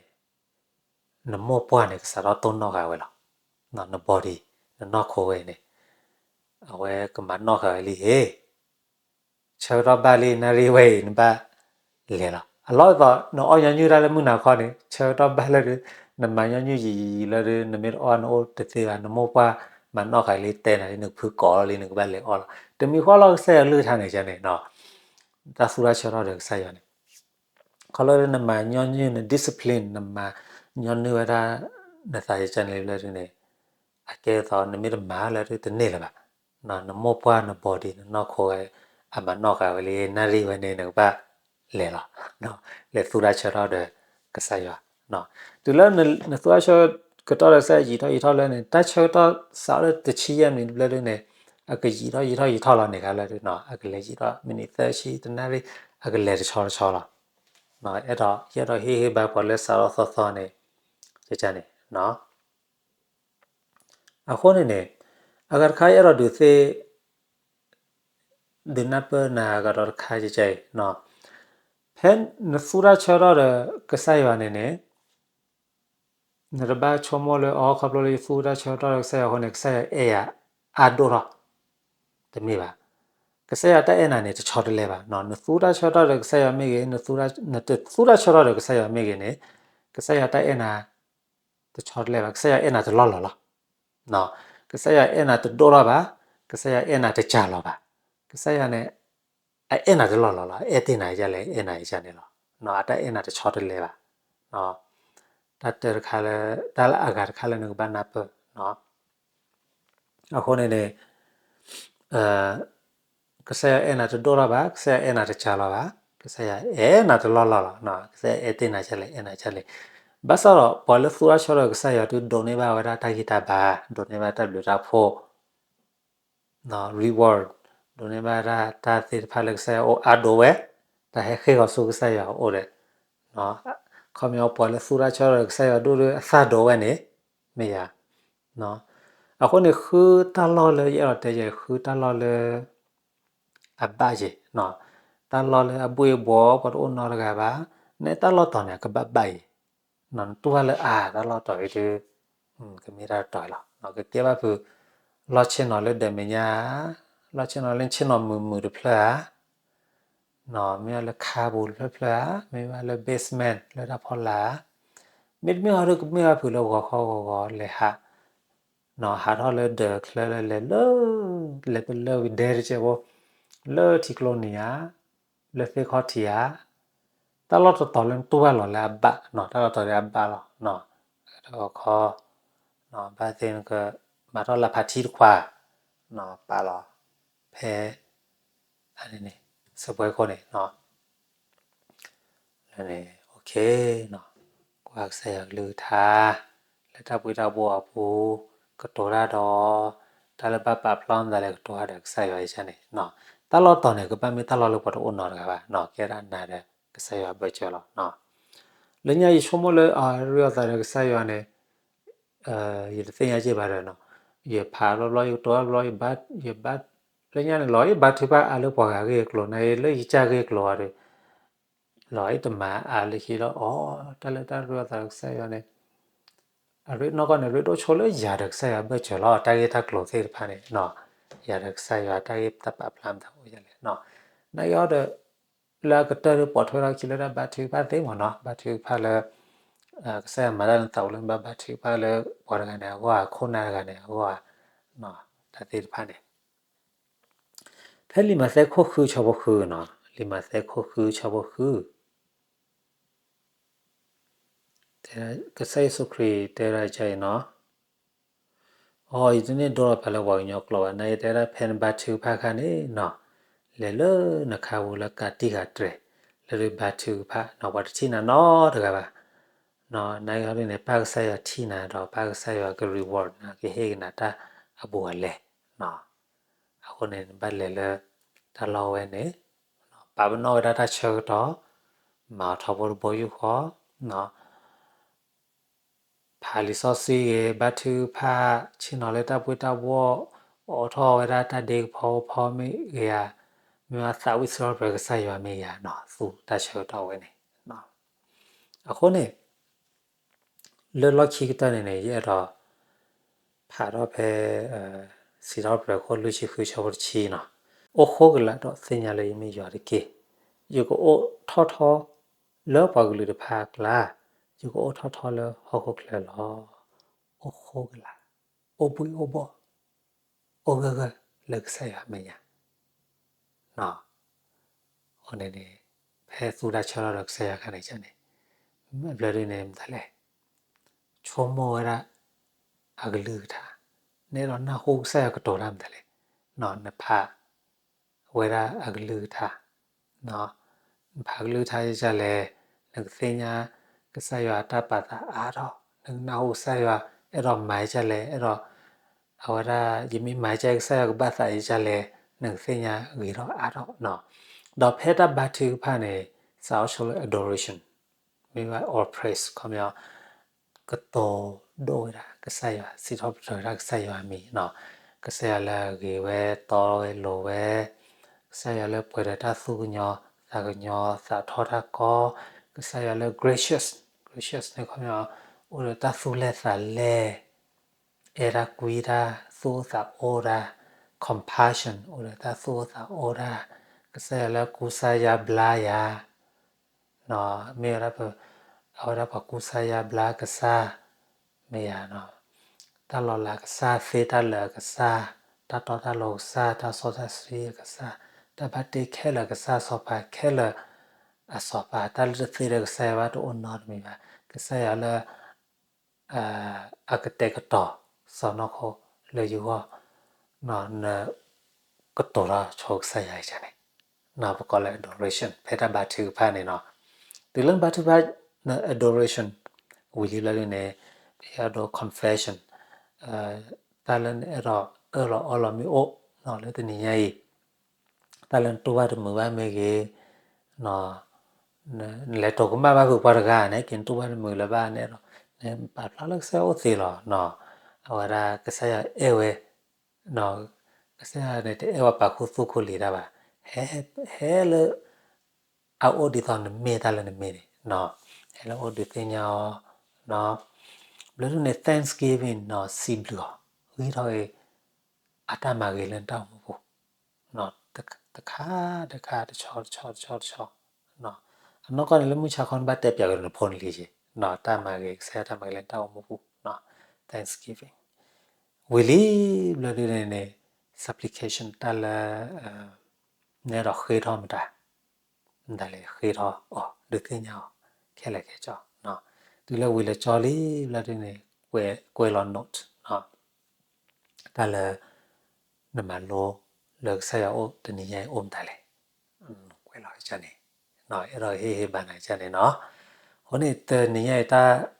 နမိၢ်ပှၢ်န့ၣ် ကစးထီၣ်တိၢ်နီၣ်ဃာ်ဝဲလီၤ. န body, နနီၢ်ခိဝဲန့ၣ်, အဝဲကမၤနီၣ်ဃာ်ဝဲလံဟ့ၣ် ဆၢကတီၢ်ဘၣ်လံ နၣ်ရံၣ်ဝဲအံၤ နဘၣ်လဲၤလီၤ. အလီၢ်သိး နအီၣ်ညီနုၢ်တၢ်လၢမုၢ်နၤခီန့ၣ် ဆၢကတီၢ်ဘၣ်လၢဒုး နမၤညီနုၢ်ယံာ်ယံာ်လၢဒုး နမ့ၢ်တအီၣ်နအိၣ်တသ့ဘၣ် နမိၢ်ပှၢ်မၤနီၣ်ဃာ်လံ တဲနၤလံ နကဖုကိးလီၤလံ နကဘၣ်လဲၤအီၣ်လီၤ. တမံၤဃီလီၤ ကစၢ်ယွၤကလုၢ်ကထါန့ၣ်န့ၣ် တၢ်သူတၢ်ဆၢထီၣ်ဒီးကစၢ်ယွၤန့ၣ် ခီလၢနမၤညီနုၢ် န discipline နမၤညီနုၢ်ဝဲဒၣ် နသးယကန့ၣ်လၢဒုးန့ၣ် အကဲသိးနမ့ၢ်တမၤလၢဒုးတန့ၢ်လၢၤဘၣ်. နမိၢ်ပှၢ် န body နနီၢ်ခိဝဲ အမၤနီၣ်ဃာ်ဝဲလံ နၣ်ရံၣ်ဝဲန့ၣ် နကဘၣ်လဲၤလီၤ. လဲၤသူတၢ်ဆၢထီၣ်ဒီးကစၢ်ယွၤ. တုၤလၢနသူတၢ်ဆၢကတီၢ်ဒီးကစၢ်ယွၤယံာ်ထီၣ်ယံာ်ထီၣ်လၢန့ၣ် တၢ်ဆၢကတီၢ်စးထီၣ်လၢတဆံယဲၢ်မံးနံးဘျီဒုးန့ၣ် အကယံာ်ထီၣ်ယံာ်ထီၣ်ယံာ်ထီၣ်လီၤန့ၣ် ခါလၢဒုး အကလဲၤယံာ်ထီၣ် မံးနံးသၢဆံ တနၣ်ရံၣ် အကလဲၤတဆီတဆီလီၤ. အဲၣ်ဒိး ယအဲၣ်ဒိးဟ့ၣ်ဂံၢ်ဘါပှၤလၢစးထီၣ်သီသီန့ၣ် ကန့ၣ် အဃိန့ၣ်န့ၣ် အဂၤတခါအဲၣ်ဒိးဒုးသ့ ဒုးနၢ်ပၢၢ်နၤအဂၤဒီးတခါကကဲအံၤ ဖဲနသူတၢ်ဆၢထီၣ်ဒီးကစၢ်ယွၤန့ၣ်န့ၣ် နတဘၣ်ဆိကမိၣ်လၢ အိ ခီဖျိလၢယသူတၢ်ဆၢထီၣ်ဒီးကစၢ်ယွၤအဃိန့ၣ် ကစၢ်ယွၤအဲၣ်ယၤအါဒိၣ်ထီၣ်, တမ့ၢ်ဘၣ်. ကစၢ်ယွၤတၢ်အဲၣ်နၤန့ၣ် တဆီတလဲဘၣ်. နသူတၢ်ဆၢထီၣ်ဒီးကစၢ်ယွၤမ့ၢ်ဂ့ၤ, နသူတၢ်ဆၢထီၣ်ဒီးကစၢ်ယွၤမ့ၢ်ဂ့ၤန့ၣ် ကစၢ်ယွၤတၢ်အဲၣ်နၤ တဆီတလဲဘၣ်. ကစၢ်ယွၤအဲၣ်နၤတလီၢ်လီၢ်လီၤ. ကစၢ်ယွၤအဲၣ်နၤတဒိၣ်ထီၣ်ဘၣ်. ကစၢ်ယွၤအဲၣ်နၤတစှၤလီၤဘၣ်. ကစၢ်ယွၤန့ၣ် အအဲၣ်နၤတလီၢ်လီၢ်လီၤ. အဲၣ်တ့ၢ်နၤဒ်လဲၣ် အဲၣ်နၤဒ်န့ၣ်လီၤ. အတၢ်အဲၣ်နၤတဆီတလဲဘၣ်. တၢ်တခါလၢ တၢ်လၢအဂၤတခါလၢနကဘၣ်နၢ်ပၢၢ် အဃိန့ၣ်န့ၣ် ကစၢ်ယွၤအဲၣ်နၤတဒိၣ်ထီၣ်ဘၣ်, ကစၢ်ယွၤအဲၣ်နၤတစှၤလီၤဘၣ်, ကစၢ်ယွၤအဲၣ်နၤတလီၢ်လီၢ်လီၤ. ကစၢ်ယွၤအဲၣ်တ့ၢ်နၤဒ်လဲၣ် အဲၣ်နၤဒ်လဲၣ်. ဘၣ်ဆၣ်ဒီး ပှၤလၢသူတၢ်ဆၢထီၣ်ဒီးကစၢ်ယွၤဒုးဒိးန့ၢ်ဘၣ်ဝဲဒၣ်တၢ်ဂံၢ်တၢ်ဘါ, ဒိးန့ၢ်ဘၣ်တၢ်ဘျုးတၢ်ဖှိၣ် reward ဒိးန့ၢ်ဘၣ်ဒၣ်တၢ်သ့ၣ်တဖၣ်လၢကစၢ်ယွၤအိၣ်အါဒိၣ်ဝဲ, တၢ်ဟဲဃ့ၢ်ဂီၤဆူကစၢ်ယွၤအအိၣ်ဒီး ခီပညီပှၤလၢသူတၢ်ဆၢထီၣ်ဒီးကစၢ်ယွၤဒိၣ်ဒုး အသၣ်ဒိၣ်ဝဲန့ၣ် မ့ၢ်ယၤ. အဃိန့ၣ် ဃုတၢ်လီၢ်လၢယအဲၣ်ဒိးတဲယဲ ဃုတၢ်လီၢ်လၢ အဘၣ်ယဲ, တၢ်လီၢ်လၢအဘှ့ၣ်အဘှီၣ် ပှၤတအိၣ်နီတဂၤဘၣ်, နတၢ်လီၢ်တီၤန့ၣ် အကဘၣ်ဘၣ်ယဲ, နတူၢ်ဘၣ်လၢအါ တၢ်လီၢ်တီၤအံၤဒုး ကမ့ၢ်တၢ်တီၤလီၤ. ကကဲဘၣ်ဖုး လီၢ်ဆ့ၣ်နီၤလၢဒၢးမဲာ်ညါဧါ, လီၢ်ဆ့ၣ်နီၤလၢဆ့ၣ်နီၤမုာ်မုာ်တဖျၢၣ်ဧါ, မ့ၢ်လၢခါပူၤတဖျၢၣ်ဖျၢၣ်ဧါ, မ့ၢ်ဘၣ်လၢ basement လၢတၢ်ဖီလာ်ဧါ, မ့တမ့ၢ်ဟီဒုးကမ့ၢ်ဘၣ်ဖုးလၢဂီၤခီဂီၤဂီၤလဲၤဟး ဟးထီၣ်လၢဒၢးချၢလၢလဲၤလၢ လဲၤပလၢဝံၤဒဲတစဲးဖိ လၢထံကျိနံၤဧါ, လၢသ့ၣ်ခီၣ်ထံးဧါ, တၢ်လီၢ်တတီၤလၢနတူၢ်ဘၣ်လီၤလၢအဘၣ်, တၢ်လီၢ်တီၤလၢအဘၣ်လီၤ. တဂီၤခီ ဘၣ်သ့ၣ်နက မၤထီၣ်လၢဖးထံတခွါ ပာ်လီၤ ဖဲ အန့ၣ် စပွဲခိၣ်န့ၣ် လၢန့ၣ် ကွၢ်ကစၢ်ယွၤကလုၢ်ကထါ လၢတၢ်ဘှံးတၢ်ဘှီအပူၤ ကတိၤတၢ်ဒီး တၢ်လၢဘၣ်ပာ်ဖျါနသးလၢကတိၤတၢ်ဒီးကစၢ်ယွၤယကန့ၣ် တၢ်လီၢ်တီၤန့ၣ် ကဘၣ်မ့ၢ်တၢ်လီၢ်လၢပှၤတအိၣ်နီတဂၤဘၣ် ကဲဒၣ်နၤဒီးကစၢ်ယွၤဘၢၣ်စၢၤလီၤ. လၢညါယဆိကမိၣ်လၢအရ့အသးဒီးကစၢ်ယွၤန့ၣ် ယတသ့ၣ်ညါက့ၤဘၣ်ဒီး ယဖးဘျီဘျီ ယကတိၤဘျီဘျီ ယဘါ လၢညါန့ၣ်လီၤ ယဘါထုကဖၣ်အါလၢပှၤဂၤဂ့ၢ်ကျိၤန့ၣ် လၢယကစၢ်ဂ့ၢ်ကျိၤအီၤဒီး လီၤ ယတမၤအါလၢခံလီၤ အိ တၢ်လၢတၢ်ရ့အသးဒီးကစၢ်ယွၤန့ၣ် အရ့နီၢ်ကီၢ်န့ၣ် ရ့ဒိၣ်ဆိလၢယၤဒီးကစၢ်ယွၤဘၢၣ်စၢၤလီၤ တၢ်ဂ့ၢ်တၢ်ကျိၤသ့ၣ်တဖၣ်န့ၣ် ယၤဒီးကစၢ်ယွၤတၢ်ဂ့ၢ်တၢ်ပာ်ဖျါမတၤအိၣ်ယလဲၣ် နာ်က့ၤအီၤဒီး လၢအကတၢၢ်ဒီးပိာ်ထွဲထီၣ်ခံလၢတၢ်ဘါထုကဖၣ်သ့မ့ၢ်နီၤ ဘါထုကဖၣ်လၢ ကစၢ်ယွၤမၤတၢ်လၢနသးအိၣ်လၢနဘၣ်ဘါထုကဖၣ်လၢပှၤတဂၤန့ၣ်အဂီၢ် ခိၣ်နၢ်တဂၤန့ၣ်အဂီၢ် တၢ်သ့ၣ်တဖၣ်န့ၣ် ဖဲလံာ်မးသဲခိၣ်ဃုဆၢဖိဃုနီၤ လံာ်မးသဲခိၣ်ဃုဆၢဖိဃု တဲ ကစၢ်ယ့ၣ်ၡူးခရံာ်တဲဝဲဒၣ်အံၤနီၤ, အီ ယတန့ၢ်ဒိလီၤပာ်လၢပှၤကညီကျိာ်ဘၣ်, နာ်ယတဲဒၣ်ဖဲနဘါထုကဖၣ်အခါန့ၣ်နီၤ, လဲၤလၢနခါပူၤလၢကးတံၢ်ဃာ်တြဲၤ, လဲၤလၢဘါထုကဖၣ်နီၤ, ပှၤတထံၣ်နၤနီတဂၤဘၣ်. နာ်ဂ့ၤဟီဒ်န့ၣ် ပၢ်ကစၢ်ယွၤထံၣ်နၤဒီး ပၢ်ကစၢ်ယွၤက reward နၤ ကဟ့ၣ်ကနၤတၢ်အဘူးအလဲ. အဃိန့ၣ် နဘၣ်လဲၤလၢတၢ်လီၢ်ဝဲန့ၣ်, ပာ်ပနီၣ်ဝဲဒၣ်တၢ်ဆၢကတီၢ်, မၤအီၤထီဘိတဘိယူၢ်ဃီ, ဖးလံာ်စီဆှံဂ့ၤ, ဘါထုကဖၣ်, ဆ့ၣ်နီၤလၢတၢ်ပှ့ၤတၢ်ဘှီၣ်, အိးထီၣ်ဝဲဒၣ်တၢ်ဒ့ကဖီဖိမ့ၢ်ဂ့ၤဧါ, မ့ၢ်သးဝံၣ်စံးထီၣ်ပတြၢၤကစၢ်ယွၤမ့ၢ်ဧါနီၤ, သူတၢ်ဆၢကတီၢ်ဝဲန့ၣ်. အဃိန့ၣ် လၢလီၢ်ခံကတၢၢ်န့ၣ်န့ၣ် ယအဲၣ်ဒိးဖးထီၣ်ဖဲ စံးထီၣ်ပတြၢၤခိၣ်လွံၢ်ဆံဃုဆၢဖိတဆံနီၤ, အိၣ်ဃိကလာ်ဒီးသ့ၣ်ညါလၢယမ့ၢ်ယွၤတက့ၢ်. ယကအိၣ်ထီၣ်ထီလၢပှၤကလုာ်တဖၣ်အကျါ, ယကအိၣ်ထီၣ်ထီလၢဟီၣ်ခိၣ်ချၢလီၤ. အိၣ်ဃိကလာ်, အိၣ်ဘှံးအိၣ်ဘှီၣ်, အိၣ်ဂၢၢ်ဂၢၢ်လၢကစၢ်ယွၤအမဲာ်ညါ အဃိန့ၣ်န့ၣ် ဖဲသူတၢ်ဆၢကတီၢ်ဒီးကစၢ်ယွၤအခါန့ၣ်န့ၣ်, ဘျၢဒုန့ၣ်မတၤလဲၣ်, ဆိကမိၣ်ဝဲဒၣ်အကလုၢ်ကထါ, နအဲၣ်ဒိးနၢ်ဟူကစၢ်ယွၤကတိၤတၢ်မတၤလဲၣ်, နဖးဝဲဒၣ်အကလုၢ်ကထါ, နဖးကလုၢ်ကထါယကလဲၣ်, နကသ့ၣ်ညါကစၢ်ယွၤအတၢ်ပာ်သးအါထီၣ်, နကနၢ်ဟူကစၢ်ယွၤအဲၣ်ဒိးမၤယကလဲၣ်, အဲၣ်ဒိး အဝဲဒၣ် ယမ့ၢ်မၤကစၢ်ယွၤကဘၣ်သးယကလဲၣ်, နကသ့ၣ်ညါဂ့ၤထီၣ်အါထီၣ်. ဒီးဖဲတၢ်ဘါထုကဖၣ်န့ၣ် စးထီၣ်ဆိလၢ adoration မ့ၢ်ဝဲ or praise ခီပညီ ကတိၤဒိၣ်ဝဲဒၣ်ကစၢ်ယွၤ, စံးထီၣ်ပတြၢၤဝဲဒၣ်ကစၢ်ယွၤအမံၤ, ကစၢ်ယွၤလၢအဂ့ၤဝဲ, တီဝဲ, လိၤဝဲ, ကစၢ်ယွၤလၢပှဲၤဒီးတၢ်သူၣ်ကညီၤသးကညီၤ, သးထီၣ်တၢ်ကီ, ကစၢ်ယွၤလၢ gracious, gracious န့ၣ်ခီပညီ အိၣ်ဒီးတၢ်သူၣ်လဲၢ်သးလဲၢ်, အဲၣ်တၢ်ကွံတၢ်, သူၣ်အိၣ်သးအိၣ်တၢ်, compassion အိၣ်ဒီးတၢ်သူၣ်အိၣ်သးအိၣ်တၢ်, ကစၢ်ယွၤလၢကူစါယါဘျါယၤ, မ့ၢ်ဝဲဒၣ် အဝဲဒၣ်ပှၤကူစါယါဘျါကစၢ်, မ့ၢ်ယၤ, တၢ်လီၤလးကစၢ်, သ့တၢ်လၢာ်အကစၢ်, တၢ်တီတၢ်လိၤကစၢ်, တၢ်စီတၢ်ဆှံအကစၢ်, တၢ်ဘၣ်တ့ခဲလၢာ်အကစၢ်, စီၤပၤခဲလၢာ်အစီၤပၤ, တၢ်လၢတသ့ဒီးကစၢ်ယွၤဘၣ်တအိၣ်နီတမံၤဘၣ်, ကစၢ်ယွၤလၢ အကတဲာ်ကတီၤစီၢ်နီၤခိၣ်လၢယဂီၢ်, နကတိၤလီၤဆိကစၢ်ယွၤအံၤန့ၣ်, ပကိးလၢ adoration ဖဲတၢ်ဘါထုကဖၣ်န့ၣ်နီၤ, တုၤလၢနဘါထုကဖၣ် န adoration ဝံၤလံဘျီဒုန့ၣ် ပအဲၣ်ဒိး confession တၢ်လၢနအဲၣ်ဒိးအၢၣ်လီၤအီလီၤမ့ၢ်အိၣ်လၢတနံၤညါအံၤ, တၢ်လၢနတူၢ်ဘၣ်တမုာ်ဘၣ်မ့ၢ်ဂ့ၤ, နလဲၤတိၤကမၣ်ဘၣ်ဖုးပှၤတဂၤန့ၣ် က့ၤနတူၢ်ဘၣ်တမုာ်လၢၤဘၣ်န့ၣ်ဒီး နပာ်ဖျါလၢကစၢ်ယွၤအိၣ်သ့လီၤ. အဝဲဒၣ်ကစၢ်ယွၤအဲၣ်ဝဲ, ကစၢ်ယွၤန့ၣ် တအဲၣ်ဝဲပာ်ခူသူၣ်ခူလံၤတၢ်ဘၣ်, ဟဲလၢ အအိၣ်ဒ်သိးနမ့ၢ်တၢ်လၢနမ့ၢ်န့ၣ်, ဟဲလၢအအိၣ်ဒုးသ့ၣ်ညါအီၤ, ဘျီဒုန့ၣ် thanksgiving စံးဘျုးအီၤ, ဂံၢ်ထီၣ်ဂ့ၤ အတၢ်မၤဂ့ၤလၢနတၢ်အိၣ်မူပူၤ, တခါတခါ တဆီတဆီတဆီတဆီ, အနီၢ်ကီၢ်န့ၣ် လၢမုၢ်ဆါခီနဘၣ်တဲပၠးက့ၤနဖိနလံၤက့ၤ, တၢ်မၤဂ့ၤ ကစၢ်ယွၤတၢ်မၤဂ့ၤလၢနတၢ်အိၣ်မူပူၤ, thanksgiving ဝံၤလံဘျီဒုန့ၣ်န့ၣ် supplication တၢ်လၢ နအဲၣ်ဒိးဃ့ထီၣ်မတၤ, မတၤလဲၣ် ဃ့ထီၣ်အီၤ ဒုးသ့ၣ်ညါအီၤ ခဲလၢာ်ခဲဆ့, တုၤလၢဝံၤလၢာ်ကၠီလံဘျီဒုန့ၣ် ကွဲးလီၤ note တၢ်လၢ နမၤလိလၢကစၢ်ယွၤအိၣ်တနံၤညါအံၤအိၣ်မတၤလဲၣ်, ကွဲးလီၤကစၢ်န့ၣ်, အဲၣ်ဒိးဟ့ၣ်ဂံၢ်ဟ့ၣ်ဘါနၤကစၢ်န့ၣ်နီၤ, အဃိန့ၣ် တနံၤညါအံၤ တၢ်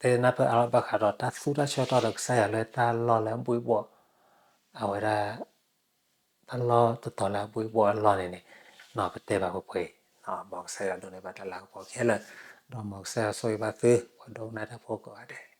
တဲနၢ်ပၢၢ်အါထီၣ်ဘၣ်ဃးဒီးတၢ်သူတၢ်ဆၢကတီၢ်ဒီးကစၢ်ယွၤလၢတၢ်လီၢ်လၢအဘှံးဘှီး, အဝဲဒၣ် တၢ်လီၢ်တတီၤလၢအဘှံးဘှီးအလီၢ်န့ၣ်န့ၣ်, ပတဲဘၣ်ပှဲၤပှဲၤအံၤ, မ်ကစၢ်ယွၤဒိးန့ၢ်ဘၣ်တၢ်လၤကပီၤခဲလၢာ်, ဒီးမ်ကစၢ်ယွၤဆိၣ်ဂ့ၤဘၣ်သု ပှၤဒိကနၣ်တၢ်ဖိကိးဂၤဒဲး.